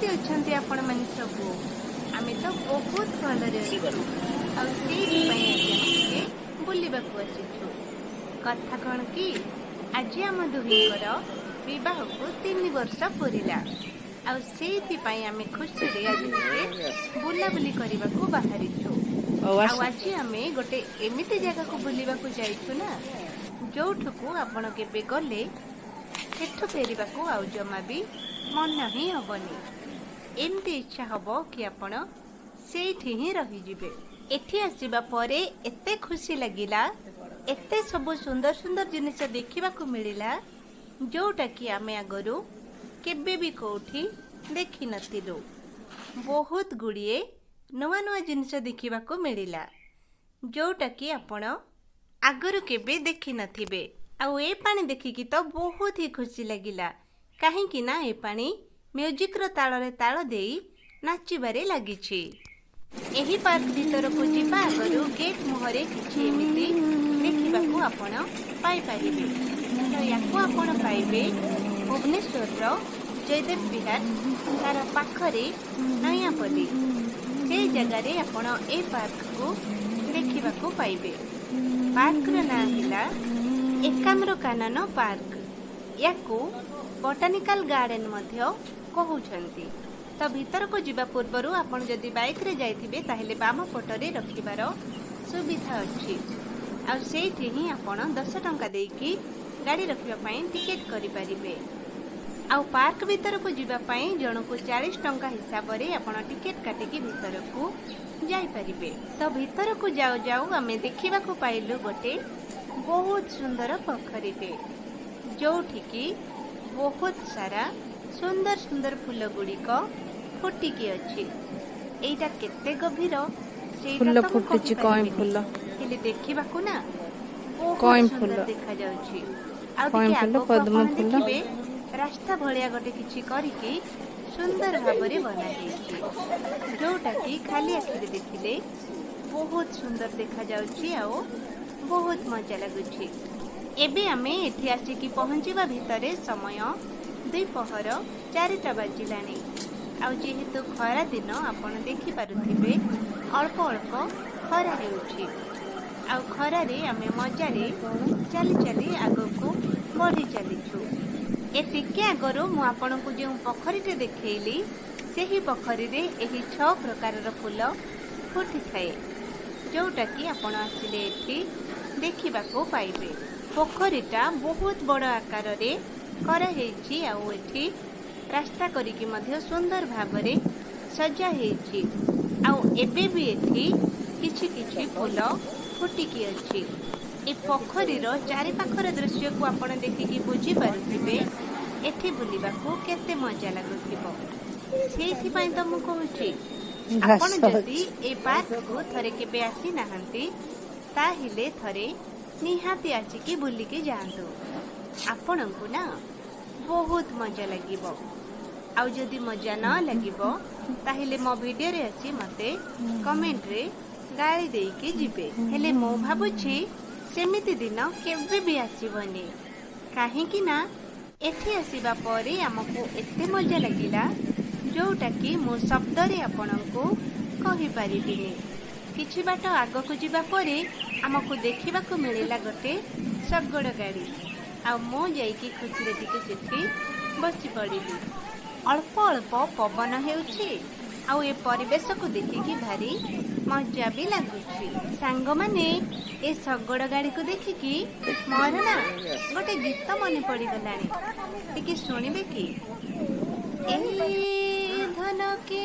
କେମିତି ଅଛନ୍ତି ଆପଣମାନେ ସବୁ? ଆମେ ତ ବହୁତ ଭଲରେ ଅଛୁ। ଆଉ ସେଇଥିପାଇଁ ଆଜି ଆମେ ଟିକେ ବୁଲିବାକୁ ଆସିଛୁ। କଥା କ'ଣ କି, ଆଜି ଆମ ଦୁହିଁଙ୍କର ବିବାହକୁ 3 ବର୍ଷ ପୁରିଲା। ଆଉ ସେଇଥିପାଇଁ ଆମେ ଖୁସିରେ ଆଜି ଟିକେ ବୁଲାବୁଲି କରିବାକୁ ବାହାରିଛୁ। ହଉ, ଆଉ ଆସ। ଆଜି ଆମେ ଗୋଟେ ଏମିତି ଜାଗାକୁ ବୁଲିବାକୁ ଯାଇଛୁ ନା, ଯୋଉଠୁକୁ ଆପଣ କେବେ ଗଲେ ସେଠୁ ଫେରିବାକୁ ଆଉ ଜମା ବି ମନ ହିଁ ହବନି। ଏମିତି ଇଚ୍ଛା ହବ କି ଆପଣ ସେଇଠି ହିଁ ରହିଯିବେ। ଏଠି ଆସିବା ପରେ ଏତେ ଖୁସି ଲାଗିଲା, ଏତେ ସବୁ ସୁନ୍ଦର ସୁନ୍ଦର ଜିନିଷ ଦେଖିବାକୁ ମିଳିଲା, ଯୋଉଟାକି ଆମେ ଆଗରୁ କେବେ ବି କୋଉଠି ଦେଖିନଥିଲୁ। ବହୁତ ଗୁଡ଼ିଏ ନୂଆ ନୂଆ ଜିନିଷ ଦେଖିବାକୁ ମିଳିଲା, ଯୋଉଟାକି ଆପଣ ଆଗରୁ କେବେ ଦେଖିନଥିବେ। ଆଉ ଏ ପାଣି ଦେଖିକି ତ ବହୁତ ହି ଖୁସି ଲାଗିଲା, କାହିଁକି ନା ଏ ପାଣି ମ୍ୟୁଜିକ୍ର ତାଳରେ ତାଳ ଦେଇ ନାଚିବାରେ ଲାଗିଛି। ଏହି ପାର୍କ ଭିତରକୁ ଯିବା ଆଗରୁ ଗେଟ୍ ମୁହଁରେ କିଛି ଏମିତି ଦେଖିବାକୁ ଆପଣ ପାଇପାରିବେ। ତ ୟାକୁ ଆପଣ ପାଇବେ ଭୁବନେଶ୍ୱରର ଜୟଦେବ ବିହାର, ତାର ପାଖରେ ନୟାପଲ୍ଲୀ, ସେଇ ଜାଗାରେ ଆପଣ ଏ ପାର୍କକୁ ଦେଖିବାକୁ ପାଇବେ। ପାର୍କର ନାଁ ହେଲା ଏକାମ୍ର କାନନ ପାର୍କ। ୟାକୁ ବଟାନିକାଲ ଗାର୍ଡେନ ମଧ୍ୟ କହୁଛନ୍ତି। ତ ଭିତରକୁ ଯିବା ପୂର୍ବରୁ ଆପଣ ଯଦି ବାଇକରେ ଯାଇଥିବେ, ତାହେଲେ ବାମ ପଟରେ ରଖିବାର ସୁବିଧା ଅଛି। ଆଉ ସେଇଠି ହିଁ ଆପଣ 10 ଟଙ୍କା ଦେଇକି ଗାଡ଼ି ରଖିବା ପାଇଁ ଟିକେଟ୍ କରିପାରିବେ। ଆଉ ପାର୍କ ଭିତରକୁ ଯିବା ପାଇଁ ଜଣକୁ 40 ଟଙ୍କା ହିସାବରେ ଆପଣ ଟିକେଟ୍ କାଟିକି ଭିତରକୁ ଯାଇପାରିବେ। ତ ଭିତରକୁ ଯାଉ ଯାଉ ଆମେ ଦେଖିବାକୁ ପାଇଲୁ ଗୋଟେ ବହୁତ ସୁନ୍ଦର ପୋଖରୀଟେ, ଯୋଉଠିକି ବହୁତ ସାରା ସୁନ୍ଦର ସୁନ୍ଦର ଫୁଲ ଗୁଡ଼ିକ ଫୁଟିକି ଅଛି। ଏଇଟା କେତେ ଗଭୀର ସେଇଟା ଫୁଲ ତ ମୁଁ ଫୁଟିଛି, କଇଁ କହିପାରିବିନି, ଫୁଲ। ହେଲେ ଦେଖିବାକୁ ନା ବହୁତ କଇଁ ସୁନ୍ଦର ଫୁଲ। ଦେଖାଯାଉଛି। ଆଉ କଇଁ ଟିକେ ଫୁଲ, ଆଗକୁ ପଦ୍ମ ଆପଣ ଫୁଲ। ଦେଖିବେ, ରାସ୍ତା ଭଳିଆ ଗୋଟେ କିଛି କରିକି ସୁନ୍ଦର ଭାବରେ ବନା ହେଇଛି, ଯୋଉଟା କି ଖାଲି ଆଖିରେ ଦେଖିଲେ ବହୁତ ସୁନ୍ଦର ଦେଖାଯାଉଛି ଆଉ ବହୁତ ମଜା ଲାଗୁଛି। ଏବେ ଆମେ ଏଠି ଆସିକି ପହଞ୍ଚିବା ଭିତରେ ସମୟ ଦ୍ୱିପହର 4ଟା ବାଜିଲାଣି। ଆଉ ଯେହେତୁ ଖରା ଦିନ, ଆପଣ ଦେଖିପାରୁଥିବେ ଅଳ୍ପ ଅଳ୍ପ ଖରା ହେଉଛି। ଆଉ ଖରାରେ ଆମେ ମଜାରେ ଚାଲି ଚାଲି ଆଗକୁ ବଢ଼ି ଚାଲିଛୁ। ଏ ଟିକେ ଆଗରୁ ମୁଁ ଆପଣଙ୍କୁ ଯେଉଁ ପୋଖରୀଟେ ଦେଖେଇଲି, ସେହି ପୋଖରୀରେ ଏହି ଛଅ ପ୍ରକାରର ଫୁଲ ଫୁଟିଥାଏ, ଯୋଉଟାକି ଆପଣ ଆସିଲେ ଏଠି ଦେଖିବାକୁ ପାଇବେ। ପୋଖରୀଟା ବହୁତ ବଡ଼ ଆକାରରେ କରାହେଇଛି ଆଉ ଏଠି ରାସ୍ତା କରିକି ମଧ୍ୟ ସୁନ୍ଦର ଭାବରେ ସଜା ହେଇଛି। ଆଉ ଏବେ ବି ଏଠି କିଛି କିଛି ଫୁଲ ଫୁଟିକି ଅଛି। ଏ ପୋଖରୀର ଚାରିପାଖର ଦୃଶ୍ୟକୁ ଆପଣ ଦେଖିକି ବୁଝିପାରୁଥିବେ, ଏଠି ବୁଲିବାକୁ କେତେ ମଜା ଲାଗୁଥିବ। ସେଇଥିପାଇଁ ତ ମୁଁ କହୁଛି, ଆପଣ ଘାସ ଯଦି ଅଛି। ଏ ପାର୍କକୁ ଥରେ କେବେ ଆସିନାହାନ୍ତି, ତାହେଲେ ଥରେ ନିହାତି ଆସିକି ବୁଲିକି ଯାଆନ୍ତୁ। ଆପଣଙ୍କୁ ନା ବହୁତ ମଜା ଲାଗିବ। ଆଉ ଯଦି ମଜା ନ ଲାଗିବ, ତାହେଲେ ମୋ ଭିଡ଼ିଓରେ ଆସି ମୋତେ କମେଣ୍ଟରେ ଗାଳି ଦେଇକି ଯିବେ। ହେଲେ ମୁଁ ଭାବୁଛି ସେମିତି ଦିନ କେବେ ବି ଆସିବନି, କାହିଁକି ନା ଏଠି ଆସିବା ପରେ ଆମକୁ ଏତେ ମଜା ଲାଗିଲା, ଯୋଉଟାକି ମୁଁ ଶବ୍ଦରେ ଆପଣଙ୍କୁ କହିପାରିବିନି। କିଛି ବାଟ ଆଗକୁ ଯିବା ପରେ ଆମକୁ ଦେଖିବାକୁ ମିଳିଲା ଗୋଟେ ଶଗଡ଼ ଗାଡ଼ି। ଆଉ ମୁଁ ଯାଇକି ଖୁସିରେ ଟିକେ ସେଠି ବସି ପଡ଼ିଲି। ଅଳ୍ପ ଅଳ୍ପ ପବନ ହେଉଛି ଆଉ ଏ ପରିବେଶକୁ ଦେଖିକି ଭାରି ମଜା ବି ଲାଗୁଛି। ସାଙ୍ଗମାନେ, ଏ ଶଗଡ଼ ଗାଡ଼ିକୁ ଦେଖିକି ମୋର ନା ଗୋଟେ ଗୀତ ମନେ ପଡ଼ିଗଲାଣି, ଟିକେ ଶୁଣିବେ କି? ଏ ଧନ କେ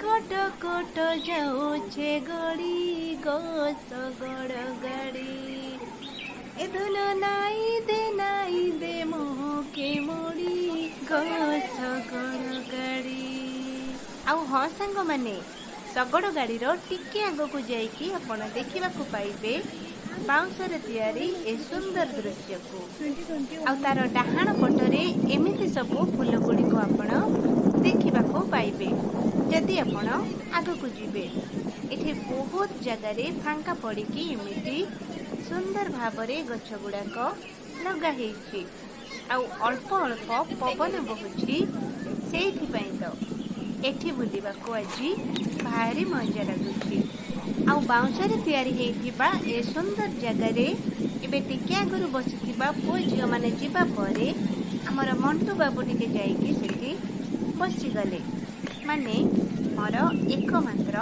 ଖଟ ଖଟ ଯାଉଛେ ଗଡ଼ି ଗୋ ଶଗଡ଼ ଗାଡ଼ି, ଏ ଧନ ନାଇ ଦେ ନାଇ ଦେ ମୋକେ ମୋଡ଼ି ଗୋ ଶଗଡ଼ ଗାଡ଼ି। ଆଉ ହଁ ସାଙ୍ଗମାନେ, ଶଗଡ଼ ଗାଡ଼ିର ଟିକେ ଆଗକୁ ଯାଇକି ଆପଣ ଦେଖିବାକୁ ପାଇବେ ବାଉଁଶରେ ତିଆରି ଏ ସୁନ୍ଦର ଦୃଶ୍ୟକୁ। ଆଉ ତାର ଡାହାଣ ପଟରେ ଏମିତି ସବୁ ଫୁଲ ଗୁଡ଼ିକୁ ଆପଣ ଦେଖିବାକୁ ପାଇବେ ଯଦି ଆପଣ ଆଗକୁ ଯିବେ। ଏଠି ବହୁତ ଜାଗାରେ ଫାଙ୍କା ପଡ଼ିକି ଏମିତି ସୁନ୍ଦର ଭାବରେ ଗଛ ଗୁଡ଼ାକ ଲଗା ହେଇଛି। ଆଉ ଅଳ୍ପ ଅଳ୍ପ ପବନ ବହୁଛି, ସେଇଥିପାଇଁ ତ ଏଠି ବୁଲିବାକୁ ଆଜି ଭାରି ମଜା ଲାଗୁଛି। ଆଉ ବାଉଁଶରେ ତିଆରି ହେଇଥିବା ଏ ସୁନ୍ଦର ଜାଗାରେ ଏବେ ଟିକେ ଆଗରୁ ବସିଥିବା ପୁଅ ଝିଅମାନେ ଯିବା ପରେ ଆମର ମଣ୍ଟୁ ବାବୁ ଟିକେ ଯାଇକି ସେଠି ବସିଗଲେ। ମାନେ ମୋର ଏକମାତ୍ର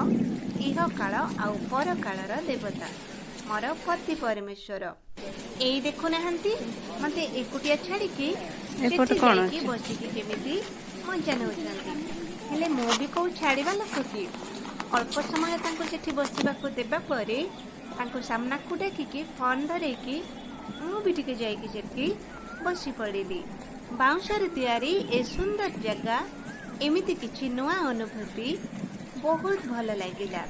ଇହକାଳ ଆଉ ପରକାଳର ଦେବତା, ମୋର ପତି ପରମେଶ୍ୱର। ଏଇ ଦେଖୁନାହାନ୍ତି, ମତେ ଏକୁଟିଆ ଛାଡ଼ିକି ଏପଟେ ସେଠି କଣ ଯାଇକି ଅଛି? ବସିକି କେମିତି ମଜା ନେଉଛନ୍ତି। ହେଲେ ମୁଁ ବି କୋଉ ଛାଡ଼ିବା ଲୋକ କି? ଅଳ୍ପ ସମୟ ତାଙ୍କୁ ସେଠି ବସିବାକୁ ଦେବା ପରେ ତାଙ୍କୁ ସାମ୍ନାକୁ ଡାକିକି ଫୋନ୍ ଧରେଇକି ମୁଁ ବି ଟିକେ ଯାଇକି ସେଠି ବସି ପଡ଼ିଲି। ବାଉଁଶରେ ତିଆରି ଏ ସୁନ୍ଦର ଜାଗା, ଏମିତି କିଛି ନୂଆ ଅନୁଭୂତି, ବହୁତ ଭଲ ଲାଗିଲା।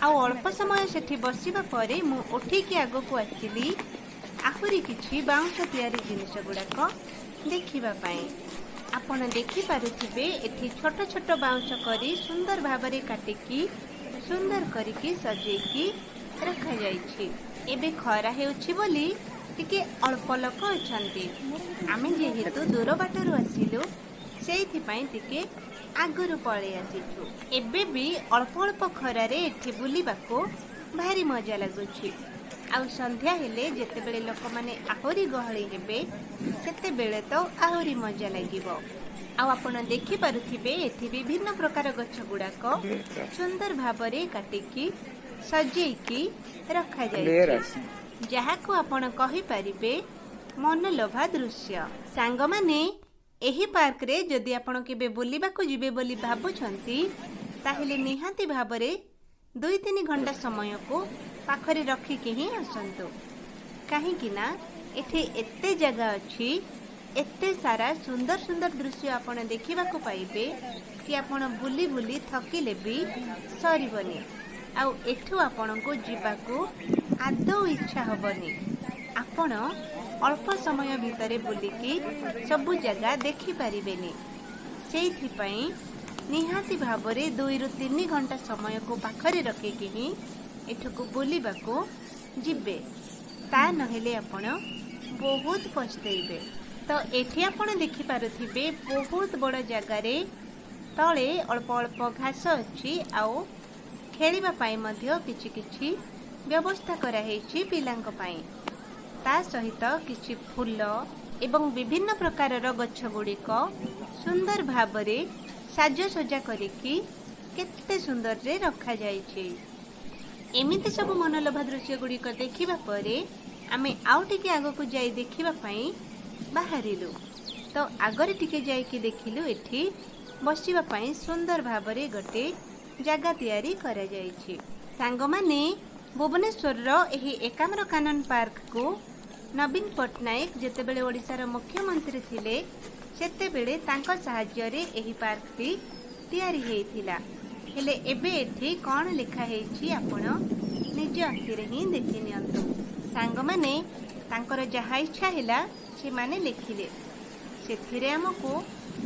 ଆଉ ଅଳ୍ପ ସମୟ ସେଠି ବସିବା ପରେ ମୁଁ ଉଠିକି ଆଗକୁ ଆସିଲି ଆହୁରି କିଛି ବାଉଁଶ ତିଆରି ଜିନିଷ ଗୁଡ଼ାକ ଦେଖିବା ପାଇଁ। ଆପଣ ଦେଖିପାରୁଥିବେ, ଏଠି ଛୋଟ ଛୋଟ ବାଉଁଶ କରି ସୁନ୍ଦର ଭାବରେ କାଟିକି ସୁନ୍ଦର କରିକି ସଜେଇକି ରଖାଯାଇଛି। ଏବେ ଖରା ହେଉଛି ବୋଲି ଟିକେ ଅଳ୍ପ ଲୋକ ଅଛନ୍ତି। ଆମେ ଯେହେତୁ ଦୂର ବାଟରୁ ଆସିଲୁ, ସେଇଥିପାଇଁ ଟିକେ ଆଗରୁ ପଳେଇ ଆସିଛୁ। ଏବେ ବି ଅଳ୍ପ ଅଳ୍ପ ଖରାରେ ଏଠି ବୁଲିବାକୁ ଭାରି ମଜା ଲାଗୁଛି। ଆଉ ସନ୍ଧ୍ୟା ହେଲେ ଯେତେବେଳେ ଲୋକମାନେ ଆହୁରି ଗହଳି ହେବେ, ସେତେବେଳେ ତ ଆହୁରି ମଜା ଲାଗିବ। ଆଉ ଆପଣ ଦେଖିପାରୁଥିବେ, ଏଠି ବିଭିନ୍ନ ପ୍ରକାର ଗଛ ଗୁଡ଼ାକ ସୁନ୍ଦର ଭାବରେ କାଟିକି ସଜେଇକି କ୍ଲିୟର ରଖାଯାଇଛି, ଆସୁନି। ଯାହାକୁ ଆପଣ କହିପାରିବେ ମନଲୋଭା ଦୃଶ୍ୟ। ସାଙ୍ଗମାନେ, ଏହି ପାର୍କରେ ଯଦି ଆପଣ କେବେ ବୁଲିବାକୁ ଯିବେ ବୋଲି ଭାବୁଛନ୍ତି, ତାହେଲେ ନିହାତି ଭାବରେ 2-3 ଘଣ୍ଟା ସମୟକୁ ପାଖରେ ରଖିକି ହିଁ ଆସନ୍ତୁ। କାହିଁକି ନା ଏଠି ଏତେ ଜାଗା ଅଛି, ଏତେ ସାରା ସୁନ୍ଦର ସୁନ୍ଦର ଦୃଶ୍ୟ ଆପଣ ଦେଖିବାକୁ ପାଇବେ କି ଆପଣ ବୁଲି ବୁଲି ଥକିଲେ ବି ସରିବନି, ଆଉ ଏଠୁ ଆପଣଙ୍କୁ ଯିବାକୁ ଆଦୌ ଇଚ୍ଛା ହବନି। ଆପଣ ଅଳ୍ପ ସମୟ ଭିତରେ ବୁଲିକି ସବୁ ଜାଗା ଦେଖିପାରିବେନି। ସେଇଥିପାଇଁ ନିହାତି ଭାବରେ 2ରୁ 3 ଘଣ୍ଟା ସମୟକୁ ପାଖରେ ରଖିକି ହିଁ ଏଠୁକୁ ବୁଲିବାକୁ ଯିବେ, ତା ନହେଲେ ଆପଣ ବହୁତ ପସ୍ତେଇବେ। ତ ଏଠି ଆପଣ ଦେଖିପାରୁଥିବେ, ବହୁତ ବଡ଼ ଜାଗାରେ ତଳେ ଅଳ୍ପ ଅଳ୍ପ ଘାସ ଅଛି ଆଉ ଖେଳିବା ପାଇଁ ମଧ୍ୟ କିଛି କିଛି ବ୍ୟବସ୍ଥା କରାହେଇଛି ପିଲାଙ୍କ ପାଇଁ। ତା ସହିତ କିଛି ଫୁଲ ଏବଂ ବିଭିନ୍ନ ପ୍ରକାରର ଗଛ ଗୁଡ଼ିକ ସୁନ୍ଦର ଭାବରେ ସାଜସଜା କରିକି କେତେ ସୁନ୍ଦରରେ ରଖାଯାଇଛି। ଏମିତି ସବୁ ମନଲୋଭା ଦୃଶ୍ୟ ଗୁଡ଼ିକ ଦେଖିବା ପରେ ଆମେ ଆଉ ଟିକେ ଆଗକୁ ଯାଇ ଦେଖିବା ପାଇଁ ବାହାରିଲୁ। ତ ଆଗରେ ଟିକେ ଯାଇକି ଦେଖିଲୁ, ଏଠି ବସିବା ପାଇଁ ସୁନ୍ଦର ଭାବରେ ଗୋଟେ ଜାଗା ତିଆରି କରାଯାଇଛି। ସାଙ୍ଗମାନେ, ଭୁବନେଶ୍ୱରର ଏହି ଏକାମ୍ର କାନନ ପାର୍କକୁ ନବୀନ ପଟ୍ଟନାୟକ ଯେତେବେଳେ ଓଡ଼ିଶାର ମୁଖ୍ୟମନ୍ତ୍ରୀ ଥିଲେ, ସେତେବେଳେ ତାଙ୍କ ସାହାଯ୍ୟରେ ଏହି ପାର୍କଟି ତିଆରି ହେଇଥିଲା। ହେଲେ ଏବେ ଏଠି କ'ଣ ଲେଖା ହେଇଛି, ଆପଣ ନିଜ ଆଖିରେ ହିଁ ଦେଖି ନିଅନ୍ତୁ। ସାଙ୍ଗମାନେ, ତାଙ୍କର ଯାହା ଇଚ୍ଛା ହେଲା ସେମାନେ ଲେଖିଲେ, ସେଥିରେ ଆମକୁ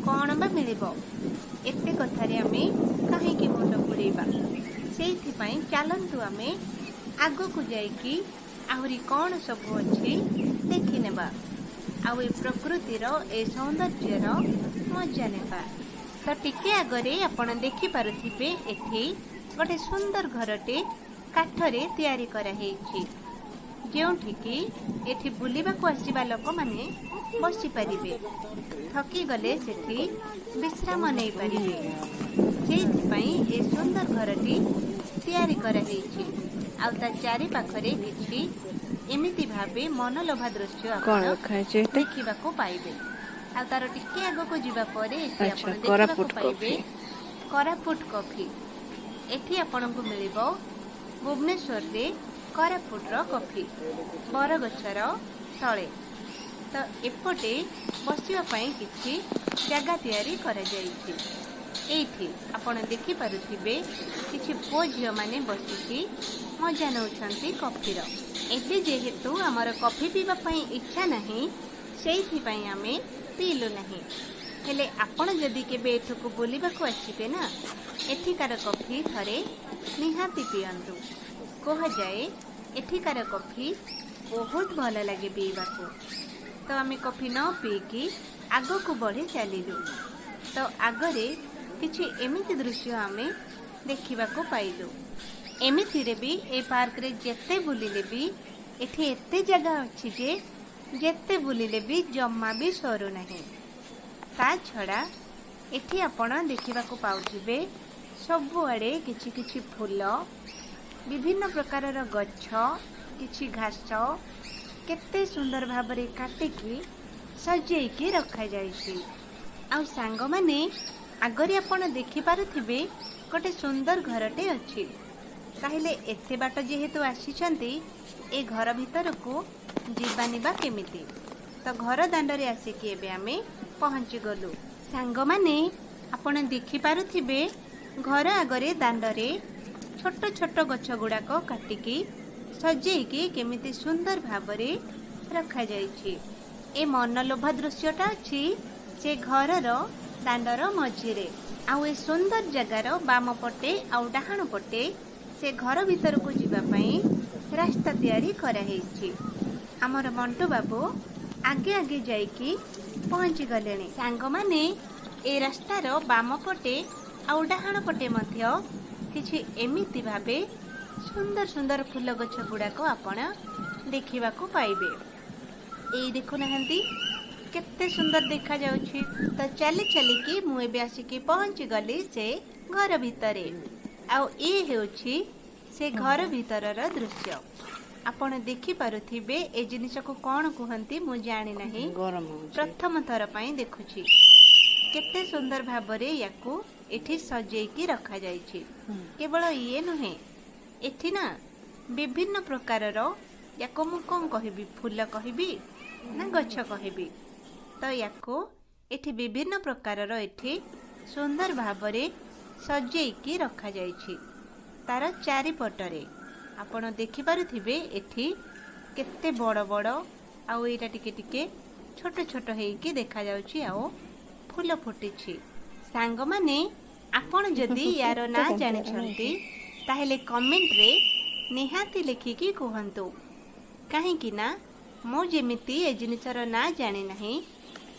କ'ଣ ବା ମିଳିବ? ଏତେ କଥାରେ ଆମେ କାହିଁକି ମୁଣ୍ଡ ପୁରେଇବା? ସେଇଥିପାଇଁ ଚାଲନ୍ତୁ, ଆମେ ଆଗକୁ ଯାଇକି ଆହୁରି କ'ଣ ସବୁ ଅଛି ଦେଖିନେବା ଆଉ ଏ ପ୍ରକୃତିର ଏ ସୌନ୍ଦର୍ଯ୍ୟର ମଜା ନେବା। ତ ଟିକେ ଆଗରେ ଆପଣ ଦେଖିପାରୁଥିବେ, ଏଠି ଗୋଟେ ସୁନ୍ଦର ଘରଟେ କାଠରେ ତିଆରି କରାହେଇଛି, ଯେଉଁଠିକି ଏଠି ବୁଲିବାକୁ ଆସିବା ଲୋକମାନେ ବସିପାରିବେ, ଥକିଗଲେ ସେଠି ବିଶ୍ରାମ ନେଇପାରିବେ। ସେଇଥିପାଇଁ ଏ ସୁନ୍ଦର ଘରଟି ତିଆରି କରାହେଇଛି। ଆଉ ତା ଚାରି ପାଖରେ କିଛି ଏମିତି ଭାବେ ମନଲୋଭା ଦୃଶ୍ୟ କଣ ଆପଣ ଲେଖା ହେଇଛି ଏଠି? ଦେଖିବାକୁ ପାଇବେ। ଆଉ ତାର ଟିକେ ଆଗକୁ ଯିବା ପରେ ଏଠି ଆପଣ ଦେଖିବାକୁ କୋରାପୁଟ ପାଇବେ କଫି। କୋରାପୁଟ କଫି। ଏଠି ଆପଣଙ୍କୁ ମିଳିବ ଭୁବନେଶ୍ୱରରେ କୋରାପୁଟର କଫି, ବରଗଛର ତଳେ। ତ ଏପଟେ ବସିବା ପାଇଁ କିଛି ଜାଗା ତିଆରି କରାଯାଇଛି। ଏଇଠି ଆପଣ ଦେଖିପାରୁଥିବେ, କିଛି ପୁଅ ଝିଅମାନେ ବସିକି ମଜା ନେଉଛନ୍ତି କଫିର। ଏବେ ଯେହେତୁ ଆମର କଫି ପିଇବା ପାଇଁ ଇଚ୍ଛା ନାହିଁ, ସେଇଥିପାଇଁ ଆମେ ପିଇଲୁ ନାହିଁ। ହେଲେ ଆପଣ ଯଦି କେବେ ଏଠୁକୁ ବୁଲିବାକୁ ଆସିବେ ନା, ଏଠିକାର କଫି ଥରେ ନିହାତି ପିଅନ୍ତୁ। କୁହାଯାଏ ଏଠିକାର କଫି ବହୁତ ଭଲ ଲାଗେ ପିଇବାକୁ। ତ ଆମେ କଫି ନ ପିଇକି ଆଗକୁ ବଢ଼ି ଚାଲିଲୁ। ତ ଆଗରେ କିଛି ଏମିତି ଦୃଶ୍ୟ ଆମେ ଦେଖିବାକୁ ପାଇଲୁ। ଏମିତିରେ ବି ଏ ପାର୍କରେ ଯେତେ ବୁଲିଲେ ବି ଏଠି ଏତେ ଜାଗା ଅଛି ଯେ ଯେତେ ବୁଲିଲେ ବି ଜମା ବି ସରୁନାହିଁ। ତା ଛଡ଼ା ଏଠି ଆପଣ ଦେଖିବାକୁ ପାଉଥିବେ ସବୁଆଡ଼େ କିଛି କିଛି ଫୁଲ, ବିଭିନ୍ନ ପ୍ରକାରର ଗଛ, କିଛି ଘାସ କେତେ ସୁନ୍ଦର ଭାବରେ କାଟିକି ସଜେଇକି ରଖାଯାଇଛି। ଆଉ ସାଙ୍ଗମାନେ, ଆଗରେ ଆପଣ ଦେଖିପାରୁଥିବେ ଗୋଟେ ସୁନ୍ଦର ଘରଟେ ଅଛି। ତାହେଲେ ଏତେ ବାଟ ଯେହେତୁ ଆସିଛନ୍ତି, ଏ ଘର ଭିତରକୁ ଯିବାନି ବା କେମିତି? ତ ଘର ଦାଣ୍ଡରେ ଆସିକି ଏବେ ଆମେ ପହଞ୍ଚିଗଲୁ। ସାଙ୍ଗମାନେ, ଆପଣ ଦେଖିପାରୁଥିବେ ଘର ଆଗରେ ଦାଣ୍ଡରେ ଛୋଟ ଛୋଟ ଗଛ ଗୁଡ଼ାକ କାଟିକି ସଜେଇକି କେମିତି ସୁନ୍ଦର ଭାବରେ ରଖାଯାଇଛି। ଏ ମନଲୋଭା ଦୃଶ୍ୟଟା ଅଛି ସେ ଘରର ଦାଣ୍ଡର ମଝିରେ। ଆଉ ଏ ସୁନ୍ଦର ଜାଗାର ବାମ ପଟେ ଆଉ ଡାହାଣ ପଟେ ସେ ଘର ଭିତରକୁ ଯିବା ପାଇଁ ରାସ୍ତା ତିଆରି କରାହେଇଛି। ଆମର ମଣ୍ଟୁ ବାବୁ ଆଗେ ଆଗେ ଯାଇକି ପହଞ୍ଚି ଗଲେଣି। ସାଙ୍ଗମାନେ, ଏ ରାସ୍ତାର ବାମ ପଟେ ଆଉ ଡାହାଣ ପଟେ ମଧ୍ୟ କିଛି ଏମିତି ଭାବେ ସୁନ୍ଦର ସୁନ୍ଦର ଫୁଲ ଗଛ ଗୁଡ଼ାକ ଆପଣ ଦେଖିବାକୁ ପାଇବେ। ଏଇ ଦେଖୁନାହାନ୍ତି, କେତେ ସୁନ୍ଦର ଦେଖାଯାଉଛି। ତ ଚାଲି ଚାଲିକି ମୁଁ ଏବେ ଆସିକି ପହଞ୍ଚି ଗଲି ସେ ଘର ଭିତରେ। ଆଉ ଇଏ ହେଉଛି ସେ ଘର ଭିତରର ଦୃଶ୍ୟ। ଆପଣ ଦେଖିପାରୁଥିବେ, ଏ ଜିନିଷକୁ କ'ଣ କୁହନ୍ତି ମୁଁ ଜାଣିନାହିଁ। ଗରମ ହଉଛି। ପ୍ରଥମ ଥର ପାଇଁ ଦେଖୁଛି। କେତେ ସୁନ୍ଦର ଭାବରେ ୟାକୁ ଏଠି ସଜେଇକି ରଖାଯାଇଛି। କେବଳ ଇଏ ନୁହେଁ, ଏଠି ନା ବିଭିନ୍ନ ପ୍ରକାରର, ୟାକୁ ମୁଁ କ'ଣ କହିବି, ଫୁଲ କହିବି ନା ଗଛ କହିବି, ତ ୟାକୁ ଏଠି ବିଭିନ୍ନ ପ୍ରକାରର ଏଠି ସୁନ୍ଦର ଭାବରେ ସଜେଇକି ରଖାଯାଇଛି। ତାର ଚାରିପଟରେ ଆପଣ ଦେଖିପାରୁଥିବେ ଏଠି କେତେ ବଡ଼ ବଡ଼ ଆଉ ଏଇଟା ଟିକେ ଟିକେ ଛୋଟ ଛୋଟ ହେଇକି ଦେଖାଯାଉଛି ଆଉ ଫୁଲ ଫୁଟିଛି। ସାଙ୍ଗମାନେ, ଆପଣ ଯଦି ୟାର ନାଁ ଜାଣିଛନ୍ତି, ତାହେଲେ କମେଣ୍ଟରେ ନିହାତି ଲେଖିକି କୁହନ୍ତୁ। କାହିଁକି ନା ମୁଁ ଯେମିତି ଏ ଜିନିଷର ନାଁ ଜାଣିନାହିଁ,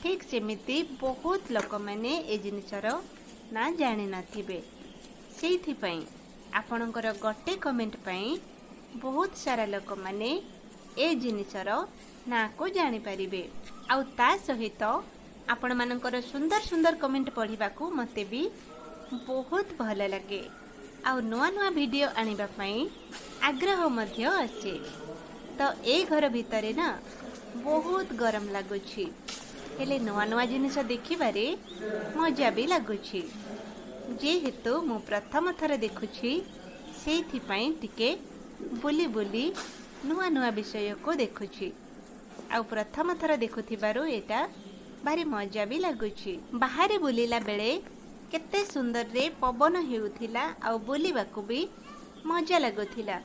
ଠିକ୍ ସେମିତି ବହୁତ ଲୋକମାନେ ଏ ଜିନିଷର ନାଁ ଜାଣିନଥିବେ। ସେଇଥିପାଇଁ ଆପଣଙ୍କର ଗୋଟେ କମେଣ୍ଟ ପାଇଁ ବହୁତ ସାରା ଲୋକମାନେ ଏ ଜିନିଷର ନାଁକୁ ଜାଣିପାରିବେ। ଆଉ ତା ସହିତ ଆପଣମାନଙ୍କର ସୁନ୍ଦର ସୁନ୍ଦର କମେଣ୍ଟ ପଢ଼ିବାକୁ ମୋତେ ବି ବହୁତ ଭଲ ଲାଗେ ଆଉ ନୂଆ ନୂଆ ଭିଡ଼ିଓ ଆଣିବା ପାଇଁ ଆଗ୍ରହ ମଧ୍ୟ ଆସେ। ତ ଏ ଘର ଭିତରେ ନା ବହୁତ ଗରମ ଲାଗୁଛି, ହେଲେ ନୂଆ ନୂଆ ଜିନିଷ ଦେଖିବାରେ ମଜା ବି ଲାଗୁଛି। ଯେହେତୁ ମୁଁ ପ୍ରଥମ ଥର ଦେଖୁଛି, ସେଇଥିପାଇଁ ଟିକେ ବୁଲି ବୁଲି ନୂଆ ନୂଆ ବିଷୟକୁ ଦେଖୁଛି। ଆଉ ପ୍ରଥମ ଥର ଦେଖୁଥିବାରୁ ଏଇଟା ଭାରି ମଜା ବି ଲାଗୁଛି। ବାହାରେ ବୁଲିଲା ବେଳେ କେତେ ସୁନ୍ଦରରେ ପବନ ହେଉଥିଲା ଆଉ ବୁଲିବାକୁ ବି ମଜା ଲାଗୁଥିଲା।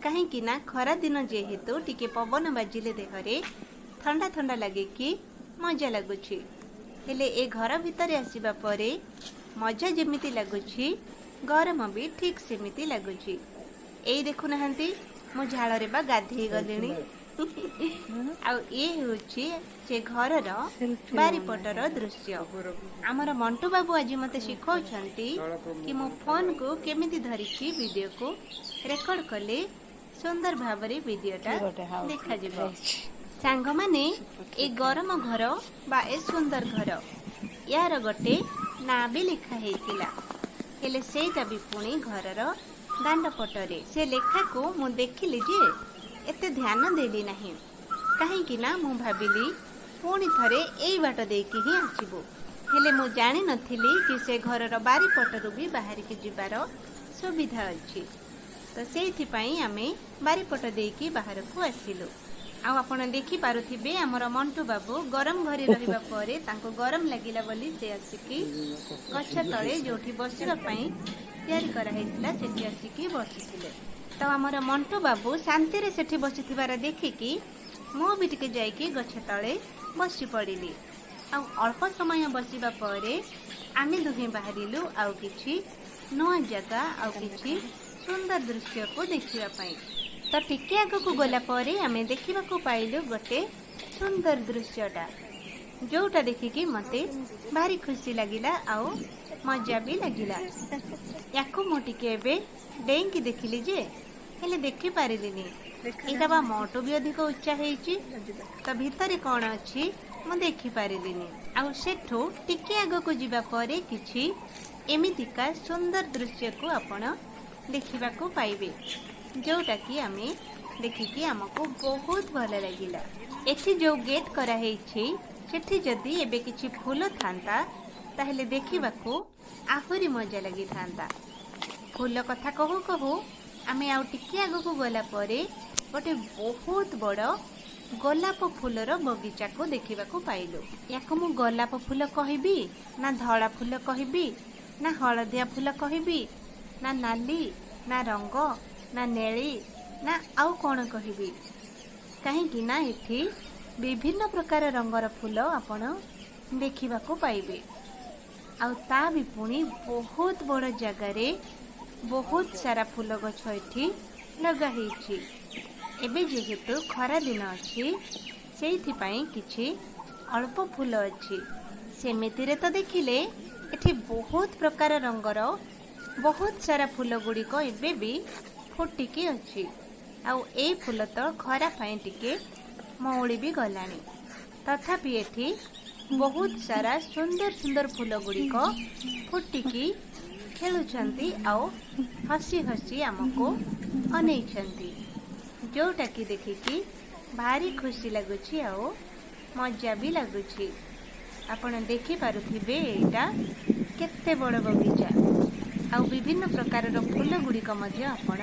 କାହିଁକି ନା ଖରା ଦିନ ଯେହେତୁ ଟିକେ ପବନ ବାଜିଲେ ଦେହରେ ଥଣ୍ଡା ଥଣ୍ଡା ଲାଗିକି ମଜା ଲାଗୁଛି। ହେଲେ ଏ ଘର ଭିତରେ ଆସିବା ପରେ ମଜା ଯେମିତି ଲାଗୁଛି, ଗରମ ବି ଠିକ୍ ସେମିତି ଲାଗୁଛି। ଏଇ ଦେଖୁନାହାନ୍ତି, ମୁଁ ଝାଳରେ ବା ଗାଧେଇ ଗଲିଣି। ଆଉ ଇଏ ହେଉଛି ସେ ଘରର ବାରିପଟର ଦୃଶ୍ୟ। ଆମର ମଣ୍ଟୁ ବାବୁ ଆଜି ମୋତେ ଶିଖାଉଛନ୍ତି କି ମୁଁ ଫୋନକୁ କେମିତି ଧରିକି ଭିଡ଼ିଓକୁ ରେକର୍ଡ କଲେ ସୁନ୍ଦର ଭାବରେ ଭିଡ଼ିଓଟା ଗୋଟେ ହାଉସ ଦେଖାଯିବ। ସାଙ୍ଗମାନେ, ଏ ଗରମ ଘର ବା ଏ ସୁନ୍ଦର ଘର, ୟାର ଗୋଟେ ନାଁ ବି ଲେଖା ହେଇଥିଲା। ହେଲେ ସେଇଟା ବି ପୁଣି ଘରର ଦାଣ୍ଡ ପଟରେ। ସେ ଲେଖାକୁ ମୁଁ ଦେଖିଲି ଯେ ଏତେ ଧ୍ୟାନ ଦେଲି ନାହିଁ, କାହିଁକି ନା ମୁଁ ଭାବିଲି ପୁଣି ଥରେ ଏଇ ବାଟ ଦେଇକି ହିଁ ଆସିବୁ। ହେଲେ ମୁଁ ଜାଣିନଥିଲି କି ସେ ଘରର ବାରିପଟରୁ ବି ବାହାରିକି ଯିବାର ସୁବିଧା ଅଛି। ତ ସେଇଥିପାଇଁ ଆମେ ବାରିପଟ ଦେଇକି ବାହାରକୁ ଆସିଲୁ। ଆଉ ଆପଣ ଦେଖିପାରୁଥିବେ, ଆମର ମଣ୍ଟୁ ବାବୁ ଗରମ ଘରେ ରହିବା ପରେ ତାଙ୍କୁ ଗରମ ଲାଗିଲା ବୋଲି ସେ ଆସିକି ଗଛ ତଳେ ଯୋଉଠି ବସିବା ପାଇଁ ତିଆରି କରାହେଇଥିଲା, ସେଠି ଆସିକି ବସିଥିଲେ। ତ ଆମର ମଣ୍ଟୁ ବାବୁ ଶାନ୍ତିରେ ସେଠି ବସିଥିବାର ଦେଖିକି ମୁଁ ବି ଟିକେ ଯାଇକି ଗଛ ତଳେ ବସି ପଡ଼ିଲି। ଆଉ ଅଳ୍ପ ସମୟ ବସିବା ପରେ ଆମେ ଦୁହେଁ ବାହାରିଲୁ ଆଉ କିଛି ନୂଆ ଜାଗା ଆଉ କିଛି ସୁନ୍ଦର ଦୃଶ୍ୟକୁ ଦେଖିବା ପାଇଁ। ତ ଟିକେ ଆଗକୁ ଗଲା ପରେ ଆମେ ଦେଖିବାକୁ ପାଇଲୁ ଗୋଟେ ସୁନ୍ଦର ଦୃଶ୍ୟଟା। ଯୋଉଟା ଦେଖିକି ମୋତେ ଭାରି ଖୁସି ଲାଗିଲା ଆଉ ମଜା ବି ଲାଗିଲା। ୟାକୁ ମୁଁ ଟିକେ ଏବେ ଡେଇଁକି ଦେଖିଲି ଯେ, ହେଲେ ଦେଖିପାରିଲିନି। ଏଇଟା ବା ମୋଠୁ ବି ଅଧିକ ଉଚ୍ଚା ହେଇଛି, ତ ଭିତରେ କ'ଣ ଅଛି ମୁଁ ଦେଖିପାରିଲିନି। ଆଉ ସେଠୁ ଟିକେ ଆଗକୁ ଯିବା ପରେ କିଛି ଏମିତିକା ସୁନ୍ଦର ଦୃଶ୍ୟକୁ ଆପଣ ଦେଖିବାକୁ ପାଇବେ, ଯୋଉଟାକି ଆମେ ଦେଖିକି ଆମକୁ ବହୁତ ଭଲ ଲାଗିଲା। ଏଠି ଯୋଉ ଗେଟ୍ କରାହେଇଛି, ସେଠି ଯଦି ଏବେ କିଛି ଫୁଲ ଥାନ୍ତା, ତାହେଲେ ଦେଖିବାକୁ ଆହୁରି ମଜା ଲାଗିଥାନ୍ତା। ଫୁଲ କଥା କହୁ କହୁ ଆମେ ଆଉ ଟିକେ ଆଗକୁ ଗଲା ପରେ ଗୋଟେ ବହୁତ ବଡ଼ ଗୋଲାପ ଫୁଲର ବଗିଚାକୁ ଦେଖିବାକୁ ପାଇଲୁ। ୟାକୁ ମୁଁ ଗୋଲାପ ଫୁଲ କହିବି ନା ଧଳା ଫୁଲ କହିବି ନା ହଳଦିଆ ଫୁଲ କହିବି ନା ନାଲି ନା ରଙ୍ଗ ନା ନେଳି ନା ଆଉ କ'ଣ କହିବି? କାହିଁକି ନା ଏଠି ବିଭିନ୍ନ ପ୍ରକାର ରଙ୍ଗର ଫୁଲ ଆପଣ ଦେଖିବାକୁ ପାଇବେ, ଆଉ ତା ବି ପୁଣି ବହୁତ ବଡ଼ ଜାଗାରେ ବହୁତ ସାରା ଫୁଲ ଗଛ ଏଠି ଲଗା ହେଇଛି। ଏବେ ଯେହେତୁ ଖରା ଦିନ ଅଛି, ସେଇଥିପାଇଁ କିଛି ଅଳ୍ପ ଫୁଲ ଅଛି। ସେମିତିରେ ତ ଦେଖିଲେ ଏଠି ବହୁତ ପ୍ରକାର ରଙ୍ଗର ବହୁତ ସାରା ଫୁଲ ଗୁଡ଼ିକ ଏବେ ବି ଫୁଟିକି ଅଛି, ଆଉ ଏଇ ଫୁଲ ତ ଖରା ପାଇଁ ଟିକେ ମଉଳି ବି ଗଲାଣି। ତଥାପି ଏଠି ବହୁତ ସାରା ସୁନ୍ଦର ସୁନ୍ଦର ଫୁଲ ଗୁଡ଼ିକ ଫୁଟିକି ଖେଳୁଛନ୍ତି ଆଉ ହସି ହସି ଆମକୁ ଅନେଇଛନ୍ତି, ଯୋଉଟାକି ଦେଖିକି ଭାରି ଖୁସି ଲାଗୁଛି ଆଉ ମଜା ବି ଲାଗୁଛି। ଆପଣ ଦେଖିପାରୁଥିବେ ଏଇଟା କେତେ ବଡ଼ ବଗିଚା, ଆଉ ବିଭିନ୍ନ ପ୍ରକାରର ଫୁଲ ଗୁଡ଼ିକ ମଧ୍ୟ ଆପଣ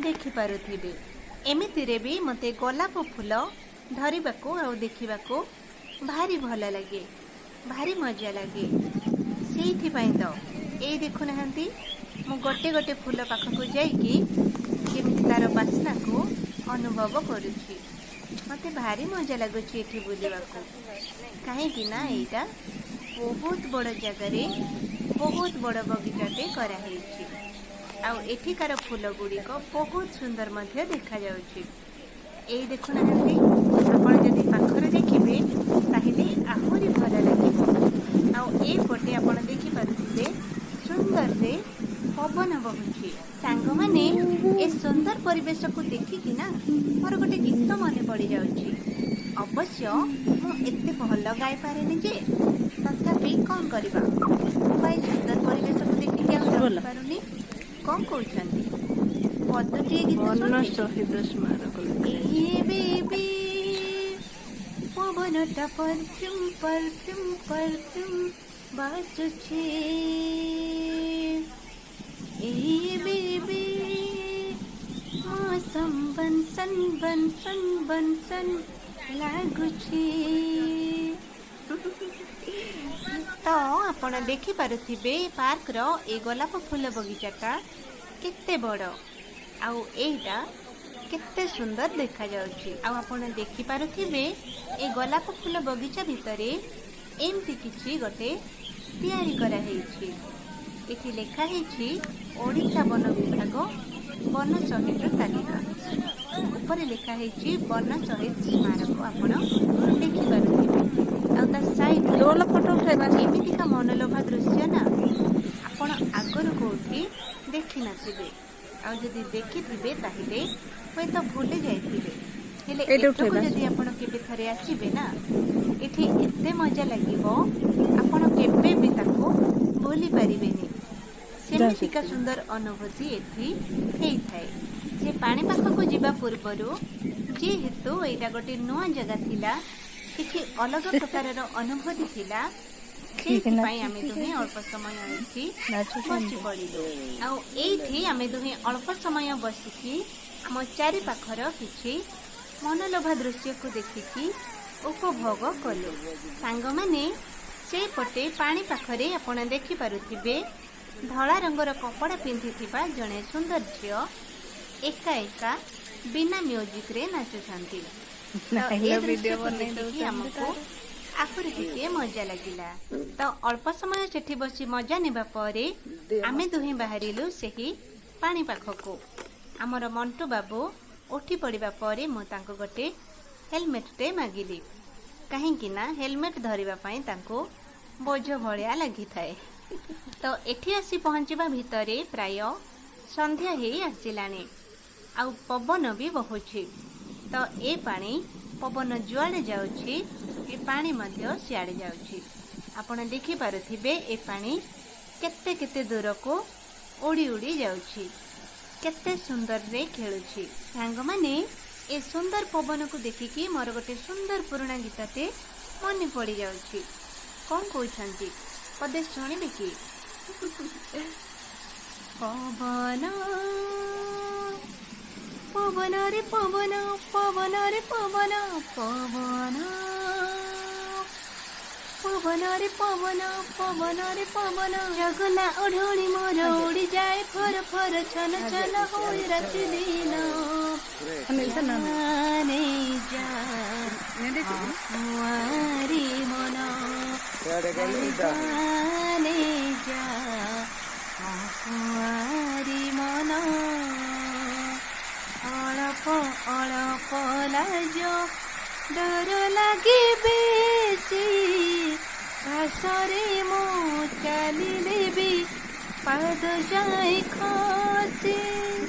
ଦେଖିପାରୁଥିବେ। ଏମିତିରେ ବି ମୋତେ ଗୋଲାପ ଫୁଲ ଧରିବାକୁ ଆଉ ଦେଖିବାକୁ ଭାରି ଭଲ ଲାଗେ, ଭାରି ମଜା ଲାଗେ। ସେଇଥିପାଇଁ ତ ଏଇ ଦେଖୁନାହାନ୍ତି, ମୁଁ ଗୋଟେ ଗୋଟେ ଫୁଲ ପାଖକୁ ଯାଇକି କେମିତି ତାର ବାସ୍ନାକୁ ଅନୁଭବ କରୁଛି। ମୋତେ ଭାରି ମଜା ଲାଗୁଛି ଏଠି ବୁଲିବାକୁ, କାହିଁକି ନା ଏଇଟା ବହୁତ ବଡ଼ ଜାଗାରେ ବହୁତ ବଡ଼ ବଗିଚାଟେ କରାହେଇଛି, ଆଉ ଏଠିକାର ଫୁଲ ଗୁଡ଼ିକ ବହୁତ ସୁନ୍ଦର ମଧ୍ୟ ଦେଖାଯାଉଛି। ଏଇ ଦେଖୁନାହାନ୍ତି, ଆପଣ ଯଦି ପାଖରେ ଦେଖିବେ ତାହେଲେ ଆହୁରି ଭଲ ଲାଗିବ। ଆଉ ଏଇପଟେ ଆପଣ ଦେଖିପାରୁଥିବେ ସୁନ୍ଦରରେ ପବନ ବହୁଛି। ସାଙ୍ଗମାନେ, ଏ ସୁନ୍ଦର ପରିବେଶକୁ ଦେଖିକି ନା ମୋର ଗୋଟେ ଗୀତ ମନେ ପଡ଼ିଯାଉଛି। ଅବଶ୍ୟ ମୁଁ ଏତେ ଭଲ ଗାଇପାରେନି ଯେ, ତଥାପି କ'ଣ କରିବା, ମୁଁ ବା ଏ ସୁନ୍ଦର ପରିବେଶକୁ ଦେଖିକି ଆଉ ରହିପାରୁନି। କ'ଣ କହୁଛନ୍ତି? ପଦଟିଏ ଗୀତ ବନ ଶୁଣିବେ? ଶହୀଦ ସ୍ମାରକ ଲେଖା ହେଇଛି। ଏ ବେବି, ପବନଟା ପରଫ୍ୟୁମ୍ ପରଫ୍ୟୁମ୍ ପରଫ୍ୟୁମ୍ ବାସୁଛି। ଏ ବେବି, ମୌସମ ବନସନ ବନସନ ବନସନ ଲାଗୁଛି। ତ ଆପଣ ଦେଖିପାରୁଥିବେ ପାର୍କର ଏ ଗୋଲାପ ଫୁଲ ବଗିଚାଟା କେତେ ବଡ଼ ଆଉ ଏଇଟା କେତେ ସୁନ୍ଦର ଦେଖାଯାଉଛି। ଆଉ ଆପଣ ଦେଖିପାରୁଥିବେ ଏ ଗୋଲାପ ଫୁଲ ବଗିଚା ଭିତରେ ଏମିତି କିଛି ଗୋଟେ ତିଆରି କରାହେଇଛି। ଏଠି ଲେଖା ହେଇଛି ଓଡ଼ିଶା ବନ ବିଭାଗ ବନ ଶହୀଦର ତାଲିକା। ଉପରେ ଲେଖା ହେଇଛି ବନ ଶହୀଦ ସ୍ମାରକ, ଆପଣ ଦେଖିପାରୁଥିବେ। ଆଉ ତା ସାଇଡରେ ରୋଲ ଫଟୋ ଉଠେଇବା। ଏମିତିକା ମନଲୋଭା ଦୃଶ୍ୟ ନା ଆପଣ ଆଗରୁ କୋଉଠି ଦେଖିନଥିବେ, ଆଉ ଯଦି ଦେଖିଥିବେ ତାହେଲେ ହୁଏତ ଭୁଲି ଯାଇଥିବେ। ହେଲେ ଏଇଠି ଏଠୁକୁ ଉଠେଇବା। ଯଦି ଆପଣ କେବେ ଥରେ ଆସିବେ ନା, ଏଠି ଏତେ ମଜା ଲାଗିବ, ଆପଣ କେବେ ବି ତାକୁ ଭୁଲି ପାରିବେନି। ସେମିତିକା ସୁନ୍ଦର ଅନୁଭୂତି ଏଠି ହେଇଥାଏ। ସେ ପାଣି ପାଖକୁ ଯିବା ପୂର୍ବରୁ, ଯେହେତୁ ଏଇଟା ଗୋଟେ ନୂଆ ଜାଗା ଥିଲା, କିଛି ଅଲଗା ପ୍ରକାରର ଅନୁଭୂତି ଥିଲା, ସେଇଥିପାଇଁ ଆମେ ଦୁହେଁ ଅଳ୍ପ ସମୟ ଏଠି ବସି ନାଚୁଛନ୍ତି। ପଡ଼ିଲୁ। ଆଉ ଏଇଠି ଆମେ ଦୁହେଁ ଅଳ୍ପ ସମୟ ବସିକି ଆମ ଚାରିପାଖର କିଛି ମନଲୋଭା ଦୃଶ୍ୟକୁ ଦେଖିକି ଉପଭୋଗ କଲୁ। ସାଙ୍ଗମାନେ, ସେଇପଟେ ପାଣି ପାଖରେ ଆପଣ ଦେଖିପାରୁଥିବେ ଧଳା ରଙ୍ଗର କପଡ଼ା ପିନ୍ଧିଥିବା ଜଣେ ସୁନ୍ଦର ଝିଅ ଏକା ଏକା ବିନା ମ୍ୟୁଜିକରେ ନାଚୁଛନ୍ତି। ତ ଏ ନାଇଁଲୋ, ଭିଡିଓ ଦୃଶ୍ୟକୁ ବନେଇ ଦେଖିକି ଦଉଛନ୍ତି ଆମକୁ ତାର। ଆହୁରି ଟିକେ ମଜା ଲାଗିଲା। ତ ଅଳ୍ପ ସମୟ ସେଠି ବସି ମଜା ନେବା ପରେ ଆମେ ଦୁହେଁ ବାହାରିଲୁ ସେହି ପାଣି ପାଖକୁ। ଆମର ମଣ୍ଟୁ ବାବୁ ଉଠି ପଡ଼ିବା ପରେ ମୁଁ ତାଙ୍କୁ ଗୋଟେ ହେଲମେଟଟେ ମାଗିଲି। କାହିଁକି ନା ହେଲମେଟ୍ ଧରିବା ପାଇଁ ତାଙ୍କୁ ବୋଝ ଭଳିଆ ଲାଗିଥାଏ। ତ ଏଠି ଆସି ପହଞ୍ଚିବା ଭିତରେ ପ୍ରାୟ ସନ୍ଧ୍ୟା ହେଇ ଆସିଲାଣି ଆଉ ପବନ ବି ବହୁଛି। ତ ଏ ପାଣି ପବନ ଯୁଆଡ଼େ ଯାଉଛି, ଏ ପାଣି ମଧ୍ୟ ସିଆଡ଼େ ଯାଉଛି। ଆପଣ ଦେଖିପାରୁଥିବେ, ଏ ପାଣି କେତେ କେତେ ଦୂରକୁ ଉଡ଼ି ଉଡ଼ି ଯାଉଛି, କେତେ ସୁନ୍ଦରରେ ଖେଳୁଛି। ସାଙ୍ଗମାନେ, ଏ ସୁନ୍ଦର ପବନକୁ ଦେଖିକି ମୋର ଗୋଟେ ସୁନ୍ଦର ପୁରୁଣା ଗୀତଟେ ମନେ ପଡ଼ିଯାଉଛି। କ'ଣ କହୁଛନ୍ତି, ପଦେ ଶୁଣିବେ କି? ପବନ ପବନରେ ପବନ ପବନରେ ପବନ ପବନ ପବନରେ ପବନ ପବନରେ ପବନ, ଚଗଲା ଓଢ଼ଣୀ ମୋର ଉଡ଼ିଯାଏ ଫର ଫର, ଛନ ଛନ ହୋଇ ରାତି ଦିନ। ନେଇ ଯା କୁଆଁରୀ ମନ, ନେଇ ଯା କୁଆଁରୀ ମନ। ଅଳପ ଅଳପ ଲାଜ ଡର ଲାଗେ ବେଶୀ, ଘାସରେ ମୁଁ ଚାଲିଲେ ବି ପାଦ ଯାଏ ଖସି।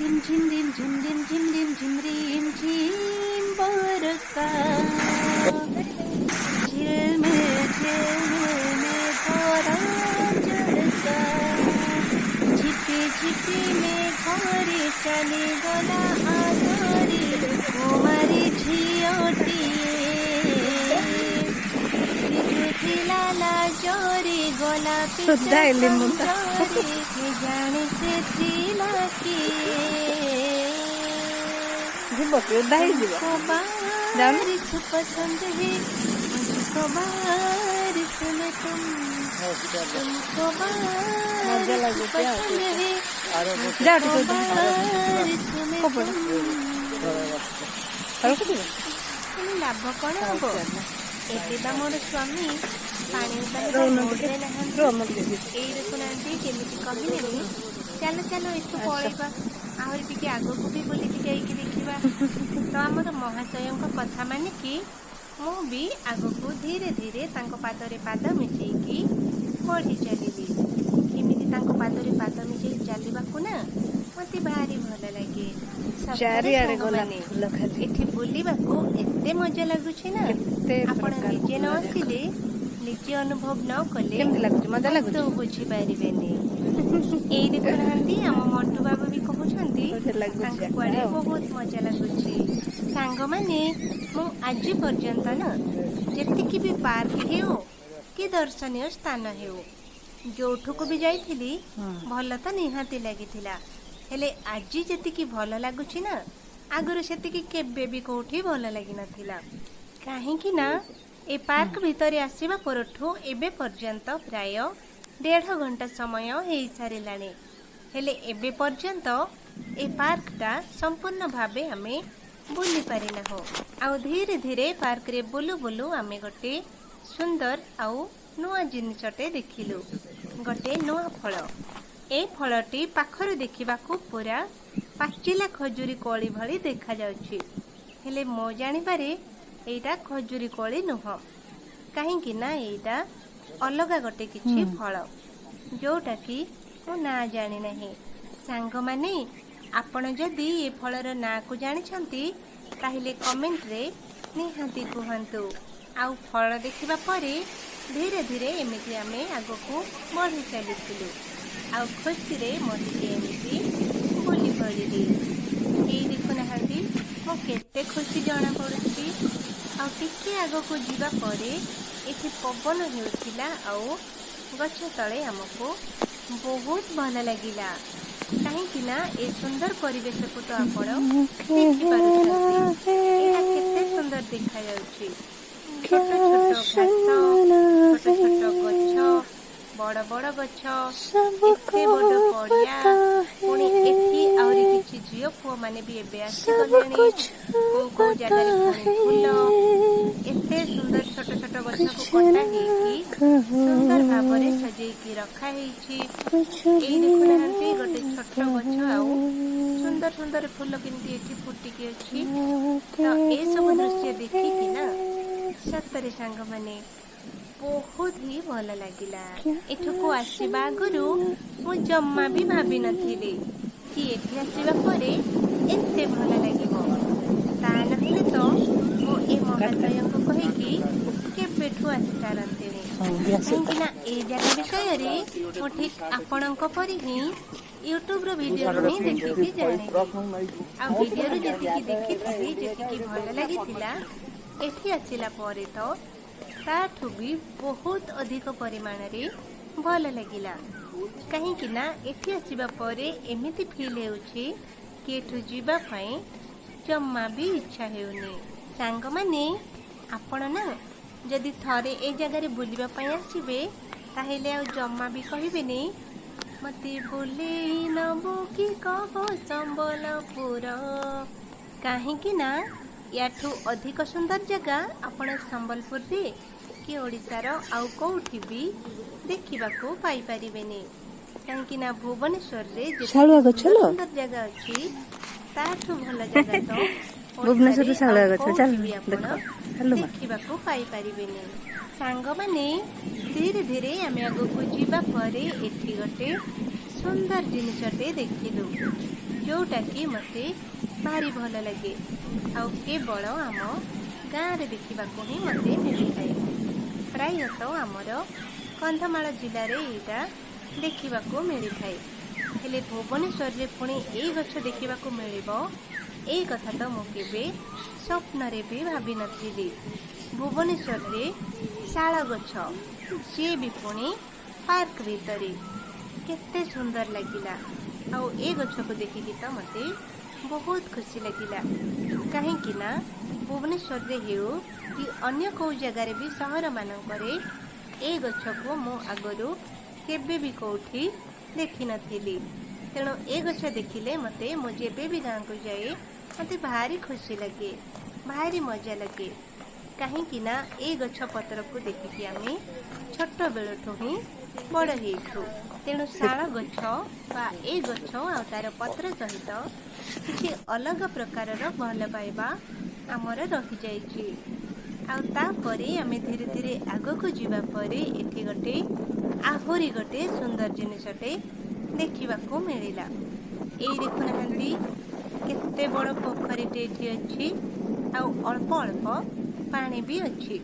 ରିମ୍ ଝିମ୍ ରିମ୍ ଝିମ୍ ରିମ୍ ଝିମ୍ ରିମ୍ ଝିମ୍ ରିମ୍ ଝିମ୍ ବରଷା, ଝିଲମିଲ ଝିଲମିଲ ମେଘର ଝଲକା, ଝିପି ଝିପି ମେଘରେ ଚାଲିଗଲା ଆଦରି କୁମାରୀ ଝିଅଟିଏ। ଥିଲା ଲାଜରେ ଗୋଲାପି ଓଦା ହେଲି ମୁଁ ତ। ଖଞ୍ଜରେ, ଜାଣେ ସେ ଥିଲା କିଏ। ଯିବ କି? ଓଦା ହେଇଯିବ। तुमको बारिश पसंद है, मुझको बारिश में तुम। तुमको बारिश ଲାଗୁଛି ଆଉ। पसंद है, ଯାଅ ଟିକେ मुझको ଓଦା। बारिश में କପଡ଼ା। तुम। ତଳକୁ ଯିବ। ହେଲେ ଲାଭ କ'ଣ ହବ? ଏବେ ବା ମୋର ସ୍ୱାମୀ ପାଣି ଓଦା ହେବା ରହୁନ ଟିକେ। ମୋଡ଼ରେ ନାହାନ୍ତି। ରୁହ, ମୁଁ ଟିକେ ଯିବି। ଏଇ ଦେଖୁନାହାନ୍ତି, କେମିତି କହିଲେଣି, ଚାଲ ଚାଲ, ଏଠୁ ପଳେଇବା, ଆହୁରି ଟିକେ ଆଗକୁ ବି ବୁଲିକି ଯାଇକି ଦେଖିବା। ତ ଆମର ମହାଶୟଙ୍କ କଥା ମାନିକି ମୁଁ ବି ଆଗକୁ ଧୀରେ ଧୀରେ ତାଙ୍କ ପାଦରେ ପାଦ ମିଶେଇକି ବଢ଼ି ଚାଲିଲି। ଏମିତି ତାଙ୍କ ପାଦରେ ପାଦ ମିଶେଇ ଚାଲିବାକୁ ନା ମତେ ଭାରି ଭଲ ଲାଗେ। ସତରେ ଚାରିଆଡେ ଗୋଲାପ ସାଙ୍ଗମାନେ, ଫୁଲ ଖାଲି। ଏଠି ବୁଲିବାକୁ ଏତେ ମଜା ଲାଗୁଛି ନା, କେତେ ଆପଣ ପ୍ରକାର ନିଜେ ନ ଫୁଲ ଯାକ। ଆସିଲେ, ନିଜେ ଅନୁଭବ ନ କଲେ କେମିତି ଲାଗୁଛି? ମଜା ଲାଗୁଛି? ଆଦୌ ବୁଝିପାରିବେନି। ଏଇ ଦେଖୁନାହାନ୍ତି, ଆମ ମଣ୍ଟୁ ବାବୁ ବି କହୁଛନ୍ତି ବଢିଆ ଲାଗୁଛି ତାଙ୍କୁ ଯାକ କୁଆଡେ ଆଉ। ବହୁତ ମଜା ଲାଗୁଛି। ସାଙ୍ଗମାନେ, ମୁଁ ଆଜି ପର୍ଯ୍ୟନ୍ତ ନା ଯେତିକି ବି ପାର୍କ ହେଉ କି ଦର୍ଶନୀୟ ସ୍ଥାନ ହେଉ, ଯୋଉଠୁକୁ ବି ଯାଇଥିଲି, ଭଲ ତ ନିହାତି ଲାଗିଥିଲା। ହେଲେ ଆଜି ଯେତିକି ଭଲ ଲାଗୁଛି ନା, ଆଗରୁ ସେତିକି କେବେ ବି କୋଉଠି ଭଲ ଲାଗିନଥିଲା। କାହିଁକି ନା ଏ ପାର୍କ ଭିତରେ ଆସିବା ପରଠୁ ଏବେ ପର୍ଯ୍ୟନ୍ତ ପ୍ରାୟ ଦେଢ଼ ଘଣ୍ଟା ସମୟ ହେଇସାରିଲାଣି, ହେଲେ ଏବେ ପର୍ଯ୍ୟନ୍ତ ଏ ପାର୍କଟା ସମ୍ପୂର୍ଣ୍ଣ ଭାବେ ଆମେ ବୁଲି ପାରିନାହୁଁ। ଆଉ ଧୀରେ ଧୀରେ ପାର୍କରେ ବୁଲୁ ବୁଲୁ ଆମେ ଗୋଟେ ସୁନ୍ଦର ଆଉ ନୂଆ ଜିନିଷଟେ ଦେଖିଲୁ, ଗୋଟେ ନୂଆ ଫଳ। ଏ ଫଳଟି ପାଖରୁ ଦେଖିବାକୁ ପୁରା ପାଚିଲା ଖଜୁରୀ କୋଳି ଭଳି ଦେଖାଯାଉଛି। ହେଲେ ମୋ ଜାଣିବାରେ ଏଇଟା ଖଜୁରୀ କୋଳି ନୁହଁ, କାହିଁକି ନା ଏଇଟା ଅଲଗା ଗୋଟେ କିଛି ଫଳ, ଯୋଉଟା କି ମୁଁ ନାଁ ଜାଣିନାହିଁ। ସାଙ୍ଗମାନେ, ଆପଣ ଯଦି ଏ ଫଳର ନାଁକୁ ଜାଣିଛନ୍ତି, ତାହେଲେ କମେଣ୍ଟରେ ନିହାତି କୁହନ୍ତୁ। ଆଉ ଫଳ ଦେଖିବା ପରେ ଧୀରେ ଧୀରେ ଏମିତି ଆମେ ଆଗକୁ ବଢ଼ି ଚାଲିଥିଲୁ ଆଉ ଖୁସିରେ ମୁଁ ଟିକେ ଏମିତି ବୁଲି ପଡ଼ିଲି। ଏଇ ଦେଖୁନାହାନ୍ତି, ମୁଁ କେତେ ଖୁସି ଜଣାପଡ଼ୁଛି। ଆଉ ଟିକେ ଆଗକୁ ଯିବା ପରେ ଏଠି ପବନ ହେଉଥିଲା ଆଉ ଗଛ ତଳେ ଆମକୁ ବହୁତ ଭଲ ଲାଗିଲା, କାହିଁକି ନା ଏ ସୁନ୍ଦର ପରିବେଶକୁ ତ ଆପଣ ଦେଖିପାରୁଛନ୍ତି, ଏଇଟା କେତେ ସୁନ୍ଦର ଦେଖାଯାଉଛି। ଛୋଟ ଛୋଟ ଘାସ, ଛୋଟ ଛୋଟ ଗଛ, ବଡ଼ ବଡ଼ ଗଛ, ଏତେ ବଡ଼ ପଡ଼ିଆ। ପୁଣି ଏଠି ଆହୁରି କିଛି ଝିଅ ପୁଅ ମାନେ ବି ଏବେ ଆସିଗଲେଣି। କୋଉ କୋଉ ଜାଗାରେ ପୁଣି ଫୁଲ, ଏତେ ସୁନ୍ଦର ଛୋଟ ଛୋଟ ଛୋଟ ଗଛକୁ କଟା ହେଇକି ସୁନ୍ଦର ଭାବରେ ସଜେଇକି ରଖା ହେଇଛି। ଏଇ ଦେଖୁନାହାନ୍ତି, ଗୋଟେ ଛୋଟ ଗଛ ଆଉ ସୁନ୍ଦର ସୁନ୍ଦର ଫୁଲ କେମିତି ଏଠି ଫୁଟିକି ଅଛି। ତ ଏସବୁ ଦୃଶ୍ୟ ଦେଖିକି ନା ସତରେ ସାଙ୍ଗମାନେ, ବହୁତ ହି ଭଲ ଲାଗିଲା। ଏଠୁକୁ ଆସିବା ଆଗରୁ ମୁଁ ଜମା ବି ଭାବିନଥିଲି କି ଏଠି ଆସିବା ପରେ ଏତେ ଭଲ ଲାଗିବ। ତା ନହେଲେ ତ ମୁଁ ଏ ମହାଶୟଙ୍କୁ କହିକି କେବେଠୁ ଆସି ସାରନ୍ତିଣି, କାହିଁକି ନା ଏଇ ଜାଗା ବିଷୟରେ ମୁଁ ଠିକ ଆପଣଙ୍କ ପରି ହିଁ ୟୁଟ୍ୟୁବର ଭିଡ଼ିଓରୁ ହିଁ ଦେଖିକି ଜାଣିଲି। ଆଉ ଭିଡ଼ିଓରୁ ଯେତିକି ଦେଖିଥିଲି, ଯେତିକି ଭଲ ଲାଗିଥିଲା, ଏଠି ଆସିଲା ପରେ ତ ତାଠୁ ବି ବହୁତ ଅଧିକ ପରିମାଣରେ ଭଲ ଲାଗିଲା, କାହିଁକି ନା ଏଠି ଆସିବା ପରେ ଏମିତି ଫିଲ୍ ହେଉଛି କି ଏଠୁ ଯିବା ପାଇଁ ଜମା ବି ଇଚ୍ଛା ହେଉନି। ସାଙ୍ଗମାନେ, ଆପଣ ନା ଯଦି ଥରେ ଏ ଜାଗାରେ ବୁଲିବା ପାଇଁ ଆସିବେ, ତାହେଲେ ଆଉ ଜମା ବି କହିବେନି, "ମତେ ବୁଲେଇ ନବୁ କି କହ ସମ୍ବଲପୁର।" କାହିଁକି ନା ୟାଠୁ ଅଧିକ ସୁନ୍ଦର ଜାଗା ଆପଣ ସମ୍ବଲପୁରରେ କି ଓଡ଼ିଶାର ଆଉ କେଉଁଠି ବି ଦେଖିବାକୁ ପାଇପାରିବେନି, କାହିଁକି ନା ଭୁବନେଶ୍ୱରରେ ଶାଳୁଆ ଯେତିକି ଗଛ ସୁନ୍ଦର ଲୋ। ସୁନ୍ଦର ଜାଗା ଅଛି, ତାଠୁ ଭଲ ଜାଗା ତ ଭୁବନେଶ୍ୱରରେ ଓଡ଼ିଶାରେ ଶାଳୁଆ ଆଉ ଗଛ କୋଉଠି ଚାଲ ବି ଆପଣ ଦେଖ ହାଲୋ ମା। ଦେଖିବାକୁ ପାଇପାରିବେନି। ସାଙ୍ଗମାନେ, ଧୀରେ ଧୀରେ ଆମେ ଆଗକୁ ଯିବା ପରେ ଏଠି ଗୋଟେ ସୁନ୍ଦର ଜିନିଷଟେ ଦେଖିଲୁ, ଯୋଉଟାକି ମୋତେ ଭାରି ଭଲ ଲାଗେ ଆଉ କେବଳ ଆମ ଗାଁରେ ଦେଖିବାକୁ ହିଁ ମୋତେ ମିଳିଥାଏ। ପ୍ରାୟତଃ ଆମର କନ୍ଧମାଳ ଜିଲ୍ଲାରେ ଏଇଟା ଦେଖିବାକୁ ମିଳିଥାଏ। ହେଲେ ଭୁବନେଶ୍ୱରରେ ପୁଣି ଏଇ ଗଛ ଦେଖିବାକୁ ମିଳିବ, ଏଇ କଥା ତ ମୁଁ କେବେ ସ୍ୱପ୍ନରେ ବି ଭାବିନଥିଲି। ଭୁବନେଶ୍ୱରରେ ଶାଳ ଗଛ, ସିଏ ବି ପୁଣି ପାର୍କ ଭିତରେ, କେତେ ସୁନ୍ଦର ଲାଗିଲା। ଆଉ ଏ ଗଛକୁ ଦେଖିକି ତ ମୋତେ ବହୁତ ଖୁସି ଲାଗିଲା, କାହିଁକି ନା ଭୁବନେଶ୍ୱରରେ ହେଉ କି ଅନ୍ୟ କେଉଁ ଜାଗାରେ ବି, ସହରମାନଙ୍କରେ ଏ ଗଛକୁ ମୁଁ ଆଗରୁ କେବେ ବି କେଉଁଠି ଦେଖିନଥିଲି। ତେଣୁ ଏ ଗଛ ଦେଖିଲେ ମୋତେ, ମୁଁ ଯେବେ ବି ଗାଁକୁ ଯାଏ, ମୋତେ ଭାରି ଖୁସି ଲାଗେ, ଭାରି ମଜା ଲାଗେ, କାହିଁକି ନା ଏ ଗଛ ପତ୍ରକୁ ଦେଖିକି ଆମେ ଛୋଟ ବେଳଠୁ ହିଁ ବଡ଼ ହେଇଛୁ। ତେଣୁ ଶାଳ ଗଛ ବା ଏ ଗଛ ଆଉ ତାର ପତ୍ର ସହିତ କିଛି ଅଲଗା ପ୍ରକାରର ଭଲ ପାଇବା ଆମର ରହିଯାଇଛି। ଆଉ ତାପରେ ଆମେ ଧୀରେ ଧୀରେ ଆଗକୁ ଯିବା ପରେ ଏଠି ଗୋଟେ ଆହୁରି ଗୋଟେ ସୁନ୍ଦର ଜିନିଷଟେ ଦେଖିବାକୁ ମିଳିଲା। ଏଇ ଦେଖୁନାହାନ୍ତି, କେତେ ବଡ଼ ପୋଖରୀଟେ ଏଠି ଅଛି ଆଉ ଅଳ୍ପ ଅଳ୍ପ ପାଣି ବି ଅଛି।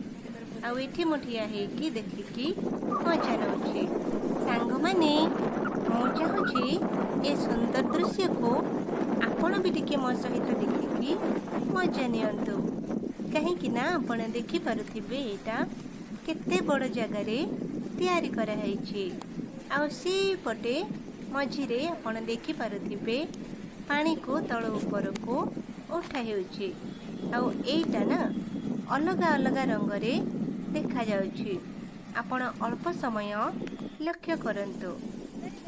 ଆଉ ଏଠି ମୁଁ ଠିଆ ହେଇକି ଦେଖିକି ମଜା ନେଉଛି। ସାଙ୍ଗମାନେ, ମୁଁ ଚାହୁଁଛି ଏ ସୁନ୍ଦର ଦୃଶ୍ୟକୁ ଆପଣ ବି ଟିକେ ମୋ ସହିତ ଦେଖିକି ମଜା ନିଅନ୍ତୁ, କାହିଁକି ନା ଆପଣ ଦେଖିପାରୁଥିବେ ଏଇଟା କେତେ ବଡ଼ ଜାଗାରେ ତିଆରି କରାହେଇଛି। ଆଉ ସେଇପଟେ ମଝିରେ ଆପଣ ଦେଖିପାରୁଥିବେ ପାଣିକୁ ତଳ ଉପରକୁ ଉଠା ହେଉଛି। ଆଉ ଏଇଟା ନା ଅଲଗା ଅଲଗା ରଙ୍ଗରେ ଦେଖାଯାଉଛି। ଆପଣ ଅଳ୍ପ ସମୟ ଲକ୍ଷ୍ୟ କରନ୍ତୁ,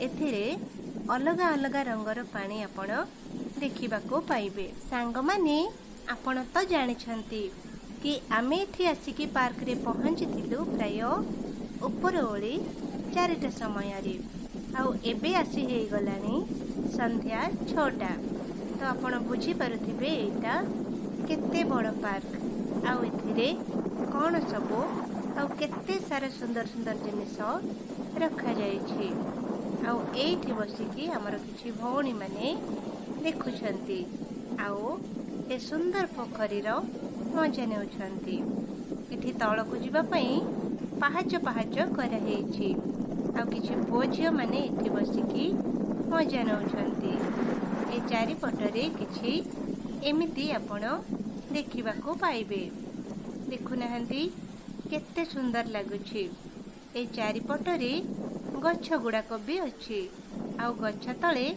ଏଥିରେ ଅଲଗା ଅଲଗା ରଙ୍ଗର ପାଣି ଆପଣ ଦେଖିବାକୁ ପାଇବେ। ସାଙ୍ଗମାନେ, ଆପଣ ତ ଜାଣିଛନ୍ତି କି ଆମେ ଏଠି ଆସିକି ପାର୍କରେ ପହଞ୍ଚିଥିଲୁ ପ୍ରାୟ ଉପର ଓଳି 4ଟା ସମୟରେ, ଆଉ ଏବେ ଆସି ହେଇଗଲାଣି ସନ୍ଧ୍ୟା 6ଟା। ତ ଆପଣ ବୁଝିପାରୁଥିବେ ଏଇଟା କେତେ ବଡ଼ ପାର୍କ ଆଉ ଏଥିରେ କ'ଣ ସବୁ ଆଉ କେତେ ସାରା ସୁନ୍ଦର ସୁନ୍ଦର ଜିନିଷ ରଖାଯାଇଛି। ଆଉ ଏଇଠି ବସିକି ଆମର କିଛି ଭଉଣୀମାନେ ଦେଖୁଛନ୍ତି ଆଉ ଏ ସୁନ୍ଦର ପୋଖରୀର ମଜା ନେଉଛନ୍ତି। ଏଠି ତଳକୁ ଯିବା ପାଇଁ ପାହାଚ ପାହାଚ କରାହେଇଛି ଆଉ କିଛି ପୁଅ ଝିଅମାନେ ଏଠି ବସିକି ମଜା ନେଉଛନ୍ତି। ଏ ଚାରିପଟରେ କିଛି ଏମିତି ଆପଣ ଦେଖିବାକୁ ପାଇବେ। ଦେଖୁନାହାନ୍ତି, କେତେ ସୁନ୍ଦର ଲାଗୁଛି। ଏ ଚାରିପଟରେ ଗଛ ଗୁଡ଼ାକ ବି ଅଛି ଆଉ ଗଛ ତଳେ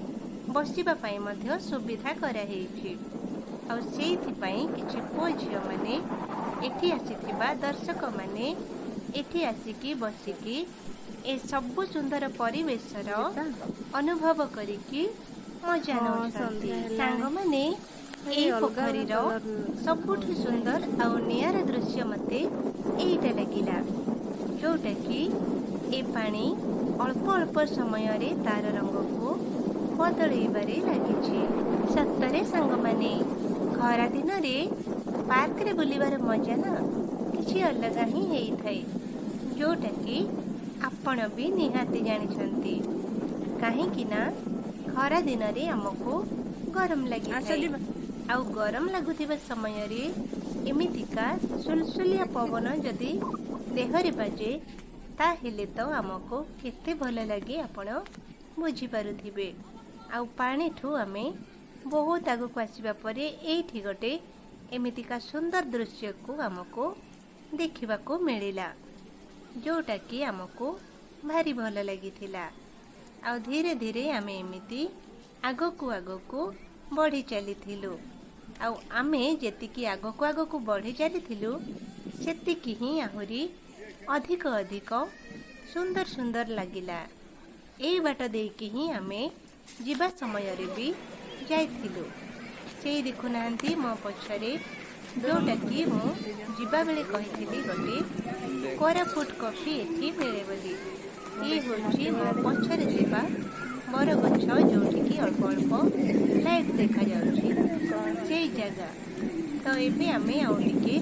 ବସିବା ପାଇଁ ମଧ୍ୟ ସୁବିଧା କରାହେଇଛି। ଆଉ ସେଇଥିପାଇଁ କିଛି ପୁଅ ଝିଅମାନେ, ଏଠି ଆସିଥିବା ଦର୍ଶକମାନେ ଏଠି ଆସିକି ବସିକି ଏ ସବୁ ସୁନ୍ଦର ପରିବେଶର ଅନୁଭବ କରିକି ମଜା ହଁ, ନେଉଛନ୍ତି। ସନ୍ଧ୍ୟା ହେଲାଣି। ସାଙ୍ଗମାନେ, ଏଇ ଅଲଗା ଅଲଗା ପୋଖରୀର କଲର୍ ସବୁଠୁ ଦେଖାଉଛି ନାଇଁ? ସୁନ୍ଦର ଆଉ ନିଆରା ଦୃଶ୍ୟ ମୋତେ ଏଇଟା ଲାଗିଲା, ଯୋଉଟାକି ଏ ପାଣି ଅଳ୍ପ ଅଳ୍ପ ସମୟରେ ତାର ରଙ୍ଗକୁ ବଦଳେଇବାରେ ଲାଗିଛି। ସତରେ ସାଙ୍ଗମାନେ, ଖରା ଦିନରେ ପାର୍କରେ ବୁଲିବାର ମଜା ନା କିଛି ଅଲଗା ହିଁ ହେଇଥାଏ, ଯୋଉଟାକି ଆପଣ ବି ନିହାତି ଜାଣିଛନ୍ତି। କାହିଁକି ନା ଖରା ଦିନରେ ଆମକୁ ଗରମ ଆସ ଲାଗିଥାଏ, ଯିବା। ଆଉ ଗରମ ଲାଗୁଥିବା ସମୟରେ ଏମିତିକା ସୁଲସୁଲିଆ ପବନ ଯଦି ଦେହରେ ବାଜେ, ତାହେଲେ ତ ଆମକୁ କେତେ ଭଲ ଲାଗେ ଆପଣ ବୁଝିପାରୁଥିବେ। ଆଉ ପାଣିଠୁ ଆମେ ବହୁତ ଆଗକୁ ଆସିବା ପରେ ଏଇଠି ଗୋଟେ ଏମିତିକା ସୁନ୍ଦର ଦୃଶ୍ୟକୁ ଆମକୁ ଦେଖିବାକୁ ମିଳିଲା, ଯୋଉଟାକି ଆମକୁ ଭାରି ଭଲ ଲାଗିଥିଲା। ଆଉ ଧୀରେ ଧୀରେ ଆମେ ଏମିତି ଆଗକୁ ଆଗକୁ ବଢ଼ି ଚାଲିଥିଲୁ, ଆଉ ଆମେ ଯେତିକି ଆଗକୁ ଆଗକୁ ବଢ଼ି ଚାଲିଥିଲୁ, ସେତିକି ହିଁ ଆହୁରି ଅଧିକ ଅଧିକ ସୁନ୍ଦର ସୁନ୍ଦର ଲାଗିଲା। ଏଇ ବାଟ ଦେଇକି ହିଁ ଆମେ ଯିବା ସମୟରେ ବି ଯାଇଥିଲୁ। ସେଇ ଦେଖୁନାହାନ୍ତି ମୋ ପଛରେ, ଯୋଉଟାକି ମୁଁ ଯିବାବେଳେ କହିଥିଲି ଗୋଟେ କୋରାପୁଟ କଫି ଏଠି ମିଳେ ବୋଲି। ଇଏ ବେଶୀ ହେଉଛି ମତେ ମୋ ଭଳିଆ ପଛରେ ଦେଖାଯାଉଛି। ଥିବା ବରଗଛ, ଯୋଉଠିକି ଅଳ୍ପ ଅଳ୍ପ ଲାଇଟ୍ ଦେଖାଯାଉଛି, ସେଇ ଜାଗା। ତ ଏବେ ଆମେ ଆଉ ଟିକେ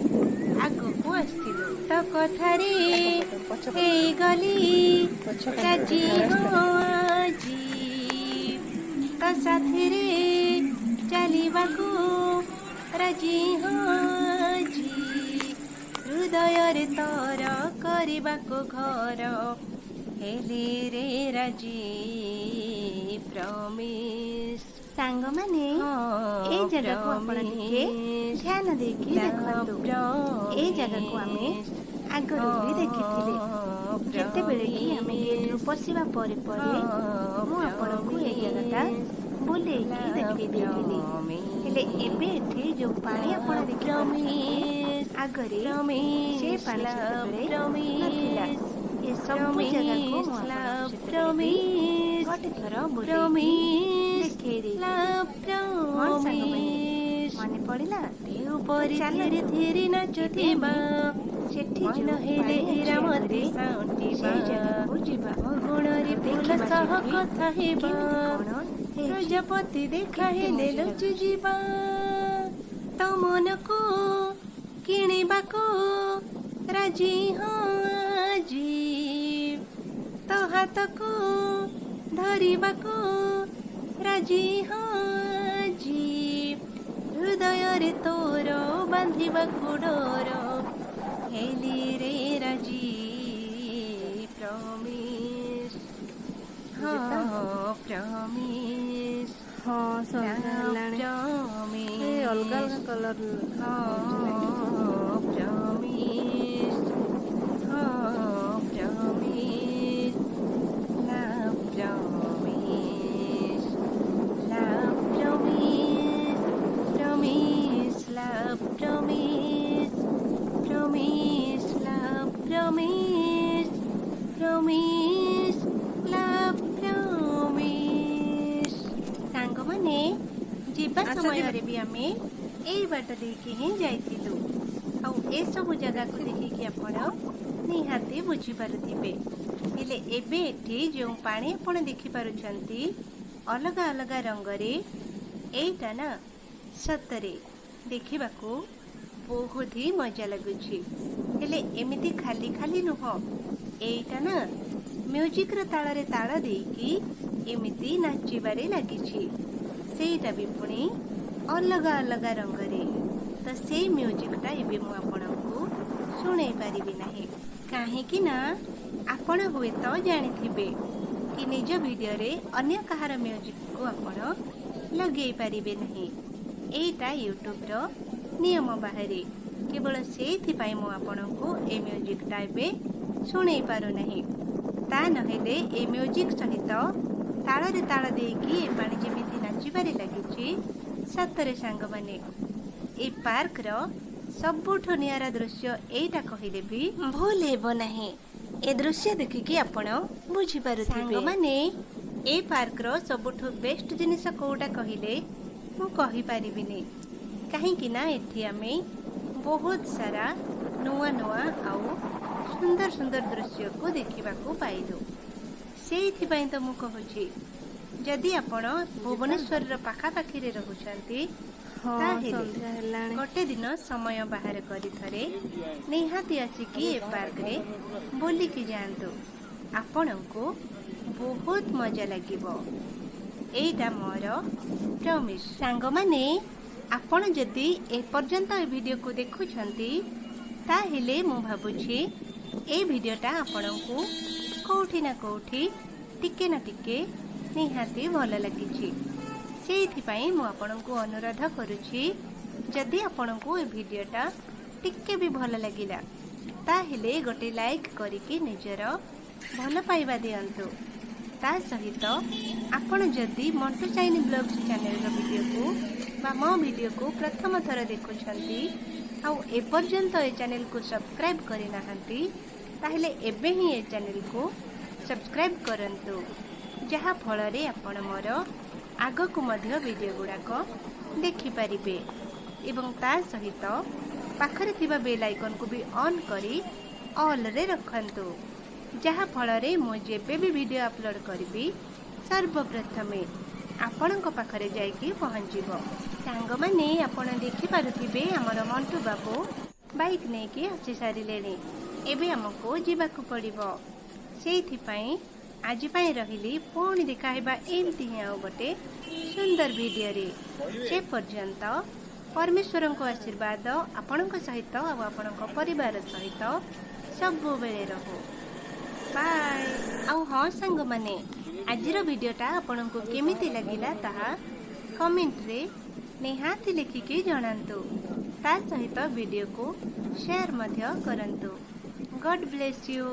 ଆଗକୁ ଆସିଥିଲୁ। ତ କଥାରେ ପଛ ପଛ ହେଇଗଲି ପଛ ରାଜି ଫରେଷ୍ଟ। ହଁ ଆଜି, ତ ସାଥିରେ ଚାଲିବାକୁ ରାଜି ହଁ ଆଜି, ହୃଦୟରେ ତୋର କରିବାକୁ ଘର ହେଲି ରେ ରାଜି, ପ୍ରମିସ୍। ସାଙ୍ଗମାନେ, ଏଇ ହଁ ଜାଗାକୁ ଆପଣ ଟିକେ ପ୍ରମିସ୍ ଧ୍ୟାନ ଦେଇକି ଦେଖନ୍ତୁ। ଏଇ ଜାଗାକୁ ଆମେ ପ୍ରମିସ୍ ଆଗରୁ ହଁ ବି ଦେଖିଥିଲେ, ଯେତେବେଳେ କି ଆମେ ଗେଟରୁ ପ୍ରମିସ୍ ପଶିବା ପରେ ପରେ ହଁ ମୁଁ ଆପଣଙ୍କୁ ଏଇ ଜାଗାଟା ପ୍ରମିସ୍ ବୁଲେଇକି ଦେଖେଇ ଦେଇଥିଲି। ହେଲେ ଏବେ ପ୍ରମିସ୍ ଏଠି ଯୋଉ ପାଣି ଆପଣ ଦେଖିପାରୁଛନ୍ତି ପ୍ରମିସ୍ ଆଗରେ, ସେ ପ୍ରମିସ୍ ପାଣି ସେତେବେଳେ ନଥିଲା। ପ୍ରମିସ୍ ଏ ସବୁ ଜାଗାକୁ ପ୍ରମିସ୍ ମୁଁ ଆପଣଙ୍କୁ ସେତେବେଳେ ବି ପ୍ରମିସ୍ ଗୋଟେ ଥର ବୁଲେଇକି ପ୍ରମିସ୍ ଦେଖେଇ ଦେଇଥିଲି। କଣ ସାଙ୍ଗମାନେ, ପ୍ରମିସ୍ ମନେ ପଡ଼ିଲା? ଢେଉ ତ ପରି ଧୀରେ ଚାଲନ୍ତୁ, ଧୀରେ ଏବେ ନାଚୁଥିବା ଆମେ ସେଠି ମନ ଯୋଉ ହେଲେ ପାଣି ଅଛି ହୀରା ଆଗରେ, ମତେ ସାଉଁଟିବା, ସେଇ ଜାଗାକୁ ଯିବା ଫଗୁଣରେ ଆଉ ଫୁଲ ଦେଖିବା ସହ ସେଠି କଥା ହେବା, କେମିତି କଣ ହେଇଛି, ପ୍ରଜାପତି ଦେଖା କେତେ ହେଲେ ମଜା ଲୁଚି ଲାଗୁଛି। ଯିବା, ତୋ ମନକୁ କିଣିବାକୁ ରାଜି ହଁ ଆଜି, ତୋ ହାତକୁ ଧରିବାକୁ ରାଜି ହଁ ଆଜି, ହୃଦୟରେ ତୋର ବାନ୍ଧିବାକୁ ଡୋର ହେଲି ରେ ରାଜି, ପ୍ରମିସ୍ ହଁ ଯିବା। ପ୍ରମିସ୍ ହଁ, ସନ୍ଧ୍ୟା ହେଲାଣି। ଏ ଅଲଗା ପ୍ରମିସ୍ ଅଲଗା କଲର୍ ହଁ ହଉଛି ନାଇଁ କି? ପ୍ରମିସ୍ ହଁ promise promise promise promise promise promise promise promise promise. ସାଙ୍ଗମାନେ, ଯିବା ଆସ ଯିବା। ସମୟରେ ବି ଆମେ ଏଇ ବାଟ ଦେଇକି ହିଁ ଯାଇଥିଲୁ, ଆଉ ଏସବୁ ଜାଗାକୁ ଦେଖିକି ଆପଣ ନିହାତି ବୁଝିପାରୁଥିବେ। ହେଲେ ଏବେ ଏଠି ଯେଉଁ ପାଣି ଆପଣ ଦେଖିପାରୁଛନ୍ତି ଅଲଗା ଅଲଗା ରଙ୍ଗରେ, ଏଇଟା ନା ସତରେ ଦେଖିବାକୁ ବହୁତ ହି ମଜା ଲାଗୁଛି। ହେଲେ ଏମିତି ଖାଲି ଖାଲି ନୁହଁ, ଏଇଟା ନା ମ୍ୟୁଜିକର ତାଳରେ ତାଳ ଦେଇକି ଏମିତି ନାଚିବାରେ ଲାଗିଛି, ସେଇଟା ବି ପୁଣି ଅଲଗା ଅଲଗା ରଙ୍ଗରେ। ତ ସେଇ ମ୍ୟୁଜିକଟା ଏବେ ମୁଁ ଆପଣଙ୍କୁ ଶୁଣେଇ ପାରିବି ନାହିଁ, କାହିଁକି ନା ଆପଣ ହୁଏତ ଜାଣିଥିବେ କି ନିଜ ଭିଡ଼ିଓରେ ଅନ୍ୟ କାହାର ମ୍ୟୁଜିକକୁ ଆପଣ ଲଗେଇ ପାରିବେ ନାହିଁ। ଏଇଟା ୟୁଟ୍ୟୁବର ନିୟମ ବାହାରେ। କେବଳ ସେଇଥିପାଇଁ ମୁଁ ଆପଣଙ୍କୁ ଏ ମ୍ୟୁଜିକଟା ଏବେ ଶୁଣେଇ ପାରୁନାହିଁ। ତା ନହେଲେ ଏ ମ୍ୟୁଜିକ ସହିତ ତାଳରେ ତାଳ ଦେଇକି ଏ ପାଣି ଯେମିତି ନାଚିବାରେ ଲାଗିଛି, ସତରେ ସାଙ୍ଗମାନେ, ଏ ପାର୍କର ସବୁଠୁ ନିଆରା ଦୃଶ୍ୟ ଏଇଟା କହିଲେ ବି ଭୁଲ ହେବ ନାହିଁ। ଏ ଦୃଶ୍ୟ ଦେଖିକି ଆପଣ ବୁଝିପାରୁଥିବେ। ସାଙ୍ଗମାନେ, ଏ ପାର୍କର ସବୁଠୁ ବେଷ୍ଟ ଜିନିଷ କୋଉଟା କହିଲେ ମୁଁ କହିପାରିବିନି। କାହିଁକି ନା ଏଠି ଆମେ ବହୁତ ସାରା ନୂଆ ନୂଆ ଆଉ ସୁନ୍ଦର ସୁନ୍ଦର ଦୃଶ୍ୟକୁ ଦେଖିବାକୁ ପାଇଲୁ। ସେଇଥିପାଇଁ ତ ମୁଁ କହୁଛି, ଯଦି ଆପଣ ଭୁବନେଶ୍ୱରର ପାଖାପାଖିରେ ରହୁଛନ୍ତି, ତାହେଲେ ସନ୍ଧ୍ୟା ହେଲାଣି। ଗୋଟେ ଦିନ ସମୟ ବାହାର କରି ଥରେ ନିହାତି ଆସିକି ଏ ପାର୍କରେ ବୁଲିକି ଯାଆନ୍ତୁ। ଆପଣଙ୍କୁ ବହୁତ ମଜା ଲାଗିବ, ଏଇଟା ମୋର ପ୍ରମିସ୍। ସାଙ୍ଗମାନେ, ଆପଣ ଯଦି ଏପର୍ଯ୍ୟନ୍ତ ଏ ଭିଡ଼ିଓକୁ ଦେଖୁଛନ୍ତି, ତାହେଲେ ମୁଁ ଭାବୁଛି ଏଇ ଭିଡ଼ିଓଟା ଆପଣଙ୍କୁ କେଉଁଠି ନା କେଉଁଠି ଟିକେ ନା ଟିକେ ନିହାତି ଭଲ ଲାଗିଛି। ସେଇଥିପାଇଁ ମୁଁ ଆପଣଙ୍କୁ ଅନୁରୋଧ କରୁଛି, ଯଦି ଆପଣଙ୍କୁ ଏ ଭିଡ଼ିଓଟା ଟିକେ ବି ଭଲ ଲାଗିଲା, ତାହେଲେ ଗୋଟେ ଲାଇକ୍ କରିକି ନିଜର ଭଲ ପାଇବା ଦିଅନ୍ତୁ। ତା ସହିତ ଆପଣ ଯଦି ମଣ୍ଟୁ ଚାଇନି ବ୍ଲଗ୍ସ ଚ୍ୟାନେଲର ଭିଡ଼ିଓକୁ ବା ମୋ ଭିଡ଼ିଓକୁ ପ୍ରଥମ ଥର ଦେଖୁଛନ୍ତି ଆଉ ଏପର୍ଯ୍ୟନ୍ତ ଏ ଚ୍ୟାନେଲକୁ ସବସ୍କ୍ରାଇବ୍ କରିନାହାନ୍ତି, ତାହେଲେ ଏବେ ହିଁ ଏ ଚ୍ୟାନେଲକୁ ସବସ୍କ୍ରାଇବ୍ କରନ୍ତୁ, ଯାହାଫଳରେ ଆପଣ ମୋର ଆଗକୁ ମଧ୍ୟ ଭିଡ଼ିଓ ଗୁଡ଼ାକ ଦେଖିପାରିବେ ଏବଂ ତା ସହିତ ପାଖରେ ଥିବା ବେଲ୍ ଆଇକନ୍କୁ ବି ଅନ୍ କରି ଅଲ୍ରେ ରଖନ୍ତୁ, ଯାହାଫଳରେ ମୁଁ ଯେବେ ବି ଭିଡ଼ିଓ ଅପଲୋଡ଼ କରିବି, ସର୍ବପ୍ରଥମେ ଆପଣଙ୍କ ପାଖରେ ଯାଇକି ପହଞ୍ଚିବ। ସାଙ୍ଗମାନେ, ଆପଣ ଦେଖିପାରୁଥିବେ ଆମର ମଣ୍ଟୁ ବାବୁ ବାଇକ୍ ନେଇକି ଆସି ସାରିଲେଣି। ଏବେ ଆମକୁ ଯିବାକୁ ପଡ଼ିବ। ସେଇଥିପାଇଁ ଆଜି ପାଇଁ ରହିଲି। ପୁଣି ଦେଖା ହେବା ଏମିତି ହିଁ ଆଉ ଗୋଟେ ସୁନ୍ଦର ଭିଡ଼ିଓରେ। ସେ ପର୍ଯ୍ୟନ୍ତ ପରମେଶ୍ୱରଙ୍କ ଆଶୀର୍ବାଦ ଆପଣଙ୍କ ସହିତ ଆଉ ଆପଣଙ୍କ ପରିବାର ସହିତ ସବୁବେଳେ ରହୁ। ବାଏ। ଆଉ ହଁ ସାଙ୍ଗମାନେ, ଆଜିର ଭିଡ଼ିଓଟା ଆପଣଙ୍କୁ କେମିତି ଲାଗିଲା, ତାହା କମେଣ୍ଟରେ ନିହାତି ଲେଖିକି ଜଣାନ୍ତୁ। ତା ସହିତ ଭିଡ଼ିଓକୁ ସେୟାର ମଧ୍ୟ କରନ୍ତୁ। God bless you.